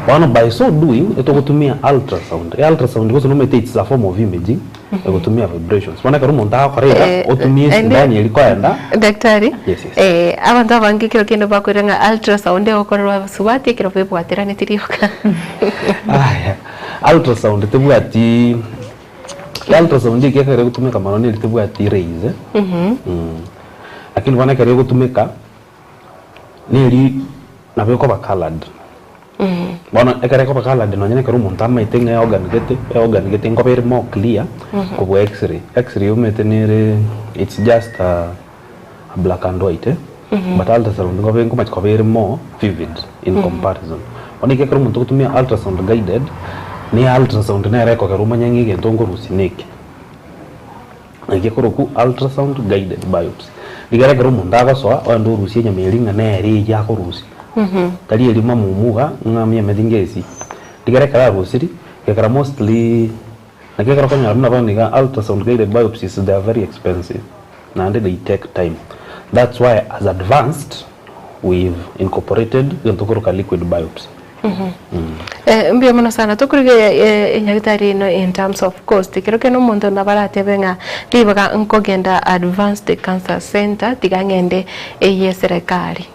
Bono by so doing etogotumia ultrasound, e ultrasound gose nomanyete it's a form of imaging egotumia vibrations. Bono ekero omonto agokora iga Eh, otumie ende esindani eria koenda daktari Yes, yes. eh, abanto abange ekero kende bakoira ng'a ultrasound egokorerwa abasubati ekero bebwateraneti rioka. Aya, ultrasound tebwati ultrasound eke ekero egotumeka mono neri tebwati rays eh. Lakini bono ekero egotumeka, neri nabo ekoba coloured. Bono ekero ekoba coloured nonye na ekero omonto amaete ng'a eorgan gete, eorgan gete nkoba ere more clear kobua x-ray. X-ray omanyete nere it's just a black and white eh, but ultrasound nkoba nkomache koba ere more vivid in comparison. Bono iga ekero omonto ogotumia ultrasound guided, ne ultrasound nere ekogera omanye ng'a egento nkorusia neke. Naki ekorokwa ultrasound guided biopsy. Rigera ekero omonto agosoa ogende orusie enyama eria ng'a nere eyio akorusia. Tari eria mamumu iga ng'a miemeti ngesi. Rigera ekero arusiri, gekera mostly naki ekero okonyora buna bono iga ultrasound guided biopsies they are very expensive naende they take time. That's why as advanced we've incorporated egento tokoroka liquid biopsy. Mbuya mono sana. Tokorigereria enyagitari eno in terms of cost, ekero kende omonto nabo aratebe ng'a ribaga nkogenda Advanced Cancer Centre tiga ng'ende eye eserekari,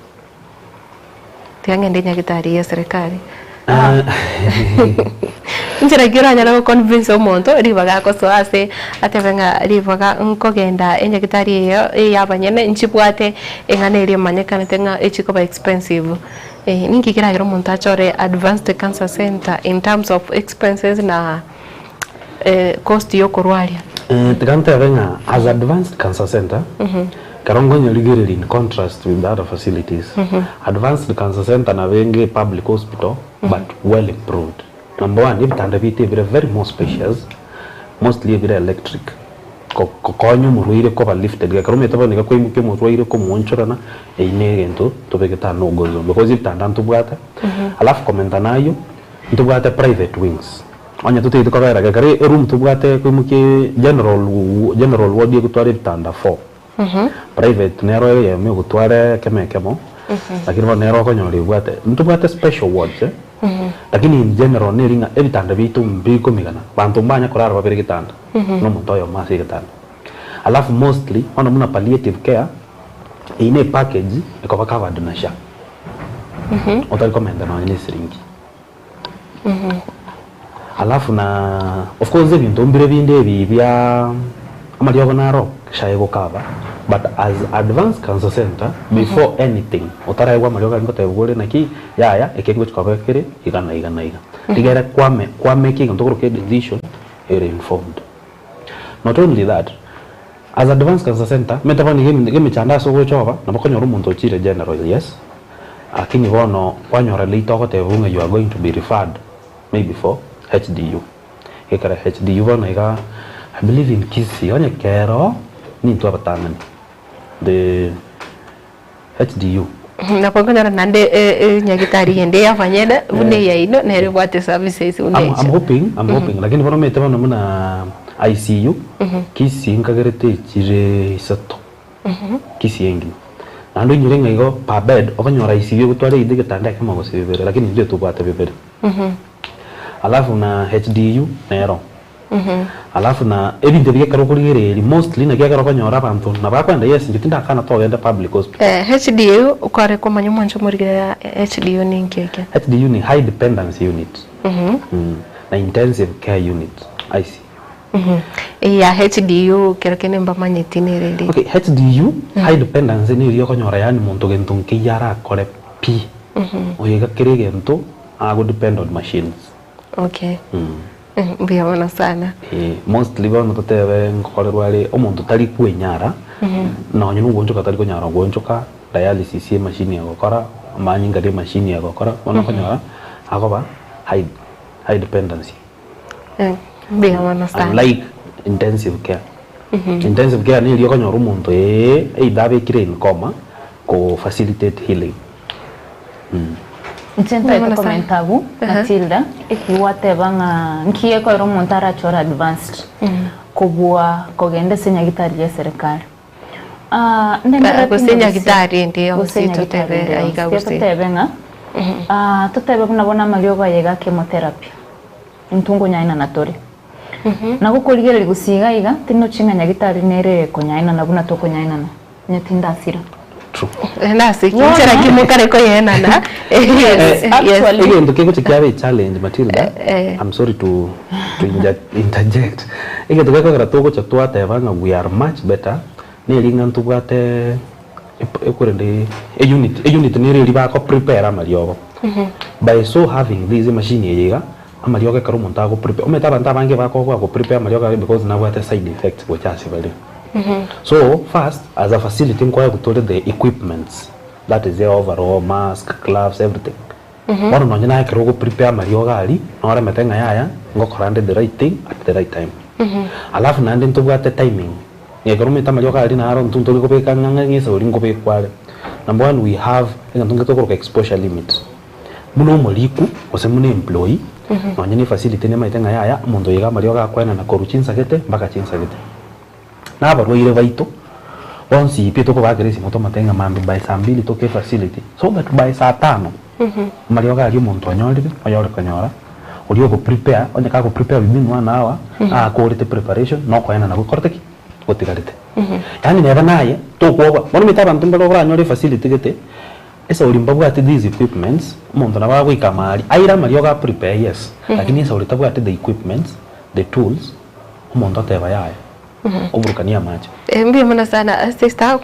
tiga ng'ende enyagitari ye eserekari. Inchera ki oranyare go convince omonto ribaga agosoa ase atebe ng'a ribaga nkogenda enyagitari eyo eye abanyene nchibwate eng'ana eria emanyekanete ng'a echikoba expensive. Ninki keragere omonto achore Advanced Cancer Centre in terms of expenses na cost yokorwaria? Tiga ntebe ng'a as Advanced Cancer Centre, ekero nkonyerigereria in contrast with the other facilities, Advanced Cancer Centre nabo enge public hospital but well improved. Number one, ebitanda biaito ebire very more spacious, mostly ebire electric. Gokonya omorwaire koba lifted, ekero omanyete bono iga kwaimokia omorwaire komoonchorana, eyio ne egento tobegete aa no go zone because ebitanda ntobwate, alafu komenta na ayio, ntobwate private wings, onye totagete kobera iga, ekero eroom tobwate koimokia general general ward egotwara ebitanda four, private nero eyemo egotwara ekemo ekemo, lakini bono nero okonyora ebwate, ntobwate special wards eh, lakini in general neri ng'a ebitanda biaito mbikomigana, banto mbanya korara babere getanda. Nomonto oyomo ase egetanda. Alafu mostly bono buna palliative care, eyio ne package ekoba covered na SHA. Otari komenta nonya ne esiringi. Alafu na of course ebinto mbire binde ebi bia amariogo naro SHA egocover but as advanced cancer center before anything otaraegwa amariogo aria ngotebiwa ore naki yaya eke ngochi koba kere iga na iga na iga. Rigere kwame kwamake egento okoroka edecision ere informed. Not only that, as Advanced Cancer Centre, omanyete bono iga iga emechando ase ogocha oba, nabo okonyora omonto ochire general, yes, lakini bono kwanyora later ogotebiwa ng'a you are going to be referred maybe for HDU. Gekera HDU bono iga, I believe in Kisii, onye kero, nintwe abatang'ani, the. HDU. Nabo okonyora naende enyagitari ende y'abanyene buna eyaino nere ebwate services buna I'm, echo. I'm hoping, I'm hoping. Lakini bono omanyete bono buna ICU, Kisii nkagerete echire isato. Kisii engima. Naende oinyore ng'a igo per bed, okonyora ICU egotwara either egetanda ekemo gose bibere, lakini intwe tobwate bibere. Alafu na HDU nero. Alafu na ebinto ebi ekero okorigereria mostly naki ekero okonyora abanto nabo akoenda yes inche tindakana togende public hospital. HDU okare komanya omwancho omorigereria HDU ninki eke? HDU ni high dependency unit na intensive care unit, ICU. Eye ya HDU kero kende mbamanyeti nere eri. Okay, HDU, high dependency neri okonyora yaani monto gento nkeiyo arakore pi. Oyo iga kera egento ago depend on machines. Okay. Mbuya mono sana. Eh, mostly bono totebe nkokorerwa are omonto tari kwenyara, nonye na ogoonchoka tari konyara goonchoka, dialysis emachine egokora, amanyinga na emachine egokora, bono okonyora akoba high high dependency. Mbuya mono sana. Unlike intensive care. Intensive care neri okonyora omonto eeh either abekire in coma ko facilitate healing. Inche ntaete komenta abwo Matilda, eki gwateba ng'a nki gekoera omonto arachore advanced kobua kogenda ase enyagitari ya eserekari. Ah, gose nyagitari ende yonsi totebe aiga gose. Totebe ng'a totebe buna bono amariogo aye iga chemotherapy intwe nkonyaenana tore. Nabo okorigereria gose iga iga tinochi ng'a nyagitari nere ekonyaenana buna tokonyaenana onye tindasira. Nase ki nchera ki mokare koyenana? Yes, actually. Egento kegocha kiaba echallenge Matilda, I'm sorry to to interject. Egento gekogera togocha twateba ng'a we are much better, neri ng'a ntobwate ekorende eunit, eunit nere eria bako prepare amariogo. By so having this emachine eye iga, amariogo ekero omonto ago prepare, omanyete abanto abange bakoboa go prepare amariogo aye because nabwate side effects gocha ase bare. So first as a facility nkoegwa tore the equipments, that is overall, mask, gloves, everything. Bono nonye naye ekero ogo prepare amariogo aria, noremete ng'a yaya, ngokora nde the right thing at the right time. Alafu naende ntobwate timing, ng'a ekero omanyete amariogo aria naro intwe ntori kobeka ng'a ng'a esauri nkobekwa are. Number one we have egento nke tokoroka exposure limit. Buna omoriku gose buna employee, nonye na efacility nemanyete ng'a yaya, omonto oyo iga amariogo akoenana korwa chinsagete mpaka chinsagete. Na abarwaire baito, bonsi pi tokobakera esimo tomotebie ng'a mambia by saa mbili toke efacility, so that by saa tano, amariogo aria omonto onyorire, oyore konyora, oria ogo prepare, onye kago prepare within one hour, akorete preparation, na okoenana gokorete ki? Gotigarete. Yaani neba naye, tokwoboa, bono omanyete abanto mbare oranyore efacility gete, Esauri mbabwate these equipments, omonto nabo agoika amaaria, aire amariogo a prepare yes, lakini esauri tabwati the equipments, the tools, omonto oteba yaya, oburukanie amache. Mbuya mono sana sister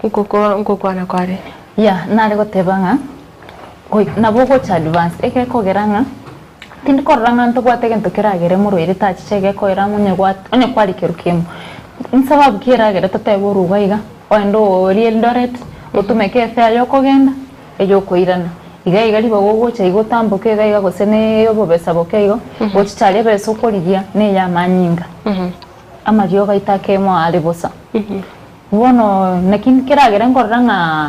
ngokwana kware. Yeah, nare goteba ng'a nabo ogocha advance egekogera ng'a tindi korora ng'a ntobwate egento keragere morwaire tachiche egekoera ng'a onye gwa onye kwarikerwa kemo. Nsababu ki eragere totebe oruga iga, ogende orie Eldoret, otumeke efare yokogenda, eyokoirana. Iga iga ribaga ogocha iga otamboke iga iga gose ne obobesa boke igo, gochicha aria ebesa okorigia neye amanyinga. Amariogo aito akemo are bosa. Bono naki keragere nkorora ng'a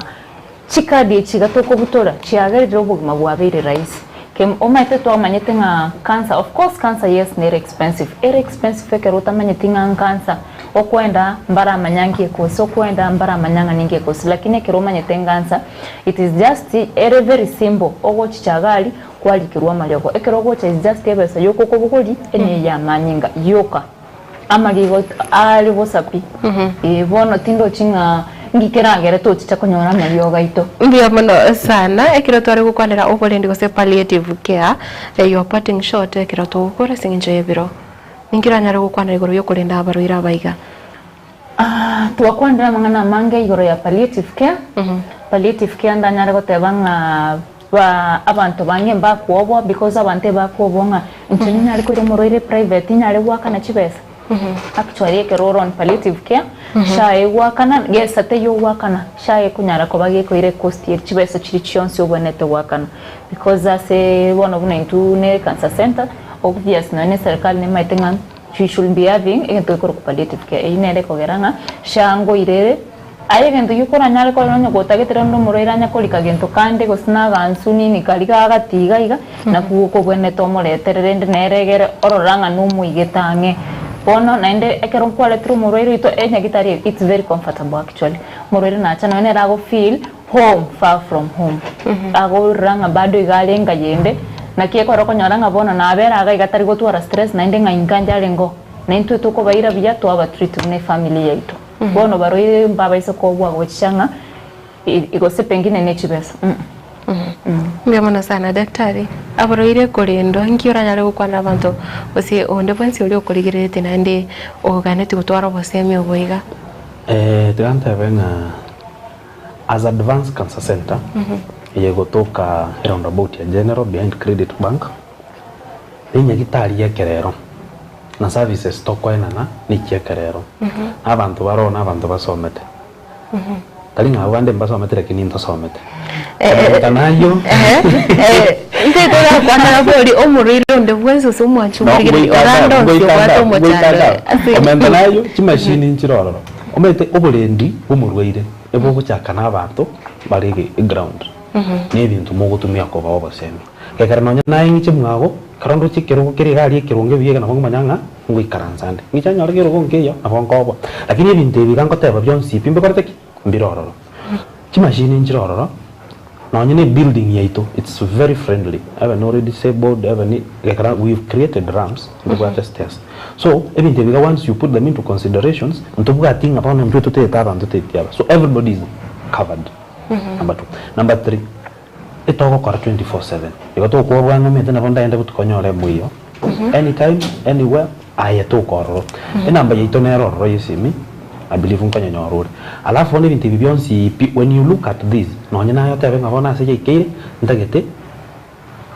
chikadi echi iga tokobutora chiagerire obogima bwabeire rahisi. Kem omanyete twamanyete ng'a cancer, of course cancer yes nere expensive, ere expensive ekero otamanyeti ng'a ncancer, okoenda mbaramanya nki ekosi, okoenda mbaramanya ng'a ninki ekosi, lakini ekero omanyete ncancer, it is just ere very simple, ogochicha iga aria kwarikerwa amariogo, ekero ogocha is just ebesa yoka okobogoria, ene ya amanyinga yoka. Amarigo are bosa pi. Ee, bono tindochi ng'a nki keragere tochicha konyora amariogo aito. Mbuya mono sana ekero tware gokwanera oborendi gose palliative care, your parting shot ekero togokora ase eng'encho y'ebiro. Ninki oranyare gokwanera igoro y'okorenda abarwaire aba iga? Twakwanire amang'ana amange igoro ya palliative care. Palliative care ndanyare goteba ng'a Ba abanto bange mbakwobwa because abanto ebakwobwa ng'a inche ninyare koira omorwaire private inyare goakana chibesa. Actually ekero ore on palliative care, SHA egoakana, gesa teiyo ogoakana, SHA ekonyara koba gekoira ecost ye chibesa chiria chionsi obwenerete goakana. Because ase bono buna intwe ne cancer center, obvious nonya ne eserekari nemaete ng'a we should be having egento gekorokwa palliative care. Eyio nere ekogera ng'a SHA ngoira ere. Aye egento gioka oranyare korora onye gotagete rende omorwaire anya korika gento kande gose nagansu nini karia gagati iga iga, nakwo okobwenerete omoretere rende nere egere orora ng'a nomoigete ang'e. Bono naende ekero nkwaretire omorwaire oito enyagitari eye it's very comfortable actually. Omorwaire nacha nonya nere ago feel home far from home. Agorora ng'a bado iga are enka yende, naki ekero okonyora ng'a bono nabere iga iga tari gotwara stress naende ng'a inka inche arenge oo. Naintwe tokobaira buya twaba treat buna efamily yaito. Bono barwaire mbabaise kobua gochicha ng'a gose pengine ne chibesa. Mbuya mono sana daktari, aborwaire korendwa nki oranyare gokwanera abanto gose onde bwensi oria okorigereretie naende oganetie gotwara obosemi obo iga? Tiga ntebe ng'a as Advanced Cancer Centre eye egotoka eroundabout ya General behind Credit Bank, nenyagitari ya ekerero na services tokoenana nechi ekerero, na abanto baroo na abanto basomete. Tari ng'a abwo bande mbasomete lakini ntosomete. Komenta nayio Intwe torakwana nabo oria omorwaire onde bwensi gose omwanchi No, omorigereria ngoika orande adabu, onsi ngoika obwate adabu, ngoika omochando adabu. ase Komenta nayio chimashini nchire ororo. Omanyete oborendi bw'omorwaire ebogochaka na abanto bare ege eground na ebinto mogotumia kobaa obosemi. Gekera nonye naye ng'iche mwago, ekero ndoche ekerogo kere iga aria ekeronge buya iga nabo nkomanya ng'a ngoikaransa nde. Ng'iche nyore kerogo nkeiyo, nabo nkoboa. Lakini ebinto ebi iga ngoteba bionsi pi mbikorete ki? Mbire ororo. Chimashini nchire ororo, nonye na ebuilding yaito it's very friendly, ebe nore disabled, ebe ni gekera we've created ramps, ntobwate stairs. So, ebinto ebi iga once you put them into considerations, ntobwati ng'a bono intwe totaete abanto totaeti aba. So everybody is covered, number two. Number three, Etogokora 24/7 igo tokwa bwango omanyete nabo ndaende botuko nyore emoiyo anytime anywhere aye toka ororo enamba yaito nere ororo ya esimi I believe nkonyenyora ore alafu bono ebinto ebi bionsi pi when you look at this nonye naye otebe ng'a bono ase yaikeire ntagete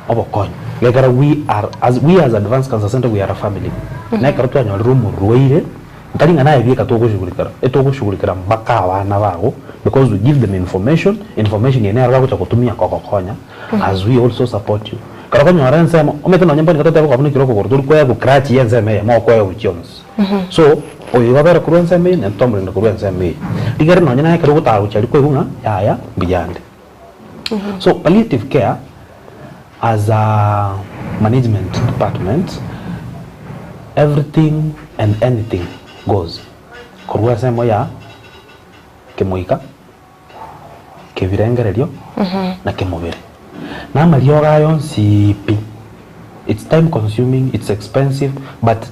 obokonyi gekera we are as we as Advanced Cancer Centre we are a family na ekero twanyorire omorwaire Ntari ng'a naye bieka togoshughulikera, etogoshugulikera mpaka abana bago because we give them information, information eye nero bagocha gotumia kogokonya as we also support you. Ekero okonyora ensemo, omanyete nonye mboni totebe kwabuna ekero okogoro tori koegwa crutch ya ensemo eyemo okoegwa chionsi. So, oyo igo abere korwa ensemo eye naende twamorenda korwa ensemo eye. Rigere nonye naye ekero ogotara gochia aria kwaigwa ng'a yaya mbuya ande. So palliative care as a management department everything and anything goes korwa ensemo ya kemoika, kebirengererio na kemobere. Na amariogo aya onsi pi it's time consuming, it's expensive but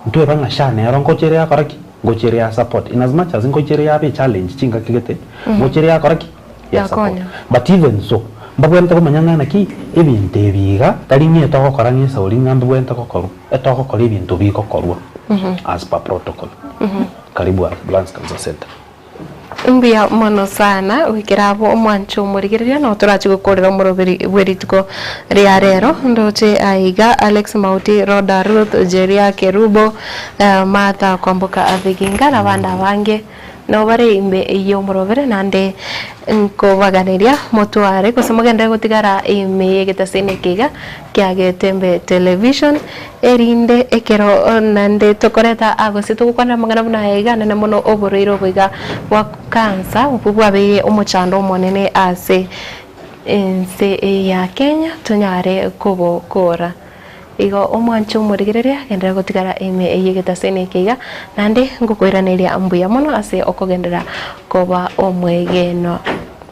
ntweba ng'a SHA nero ngocha ere yakora ki? Ngocha ere ya support in as much as ngocha ere yabe echallenge chingaki gete, ngocha ere yakora ki? Ya support. Yakonya. But even so, mbabwenerete komanya ng'a naki ebinto ebi iga tari ng'a etogokora ng'a esauri ng'a mbibwenerete gokorwa, etogokora ebinto bigokorwa as per protocol. Karibu Advanced Cancer Centre. Mbuya mono sana goikera abwo omwancho omorigereria nabo torache gokorera omoroberi bwe rituko ria rero ndoche aiga Alex Mauti, Rhoda Ruth, Jeria Kerubo, Martha Kwamboka Abiginga na abande abange. Nabo bare ime y'omorobere, naende nkobaganeria motware gose mogenderere gotigara ime y'egetasini eke iga kia Getembe Television, erinde ekero naende tokoreta aa gose togokwanera amang'ana buna aya iga nene mono oborwaire obo iga bwa cancer obwo bwabeire omochando omonene ase ense ya Kenya tonyare kobokora. Igo omwanche omorigereria, genderera gotigara ime y'egetaseni eke iga, naende ngokoiraneria mbuya mono ase okogenderera koba omwegenwa.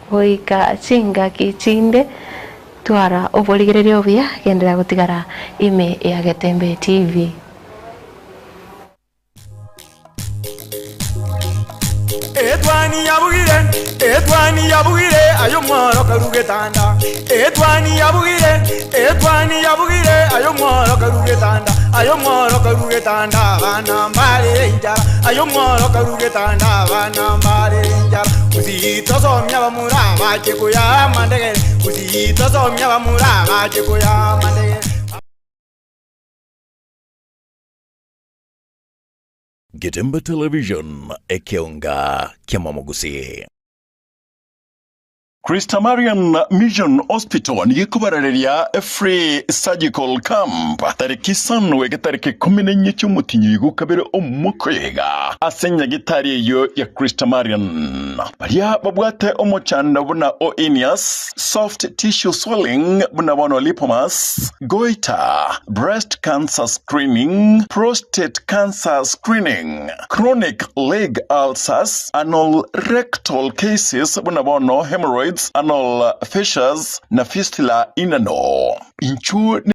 Goika chingaki chinde, twara oborigereria obuya, genderera gotigara ime ya Getembe TV. Etwani yabugire, etwani yabugire, aye omworo karu getanda. Etwani yabugire, etwani yabugire, aye omworo karu getanda. Aye omworo karu getanda, abana mbare enchara. Aye omworo karu getanda, abana mbare enchara. Gusii tosomia abamura abache koya amandegere. Gusii tosomia abamura abache koya amandegere. Getembe Television, ekeonga ki'amamogusii. Christamarian Mission Hospital nigo ekobarareria Free Surgical Camp tariki isano goika tariki ikomi na inye chi'omotienyi oigo kabere omwaka oyo iga ase nyagitari eyio ya Christamarian. Baria babwate omochando buna o hernias, soft tissue swelling buna bono lipomas, goiter, breast cancer screening, prostate cancer screening, chronic leg ulcers, anal rectal cases buna bono hemorrhoids, anal fissures, na fistula inano. Inchuo.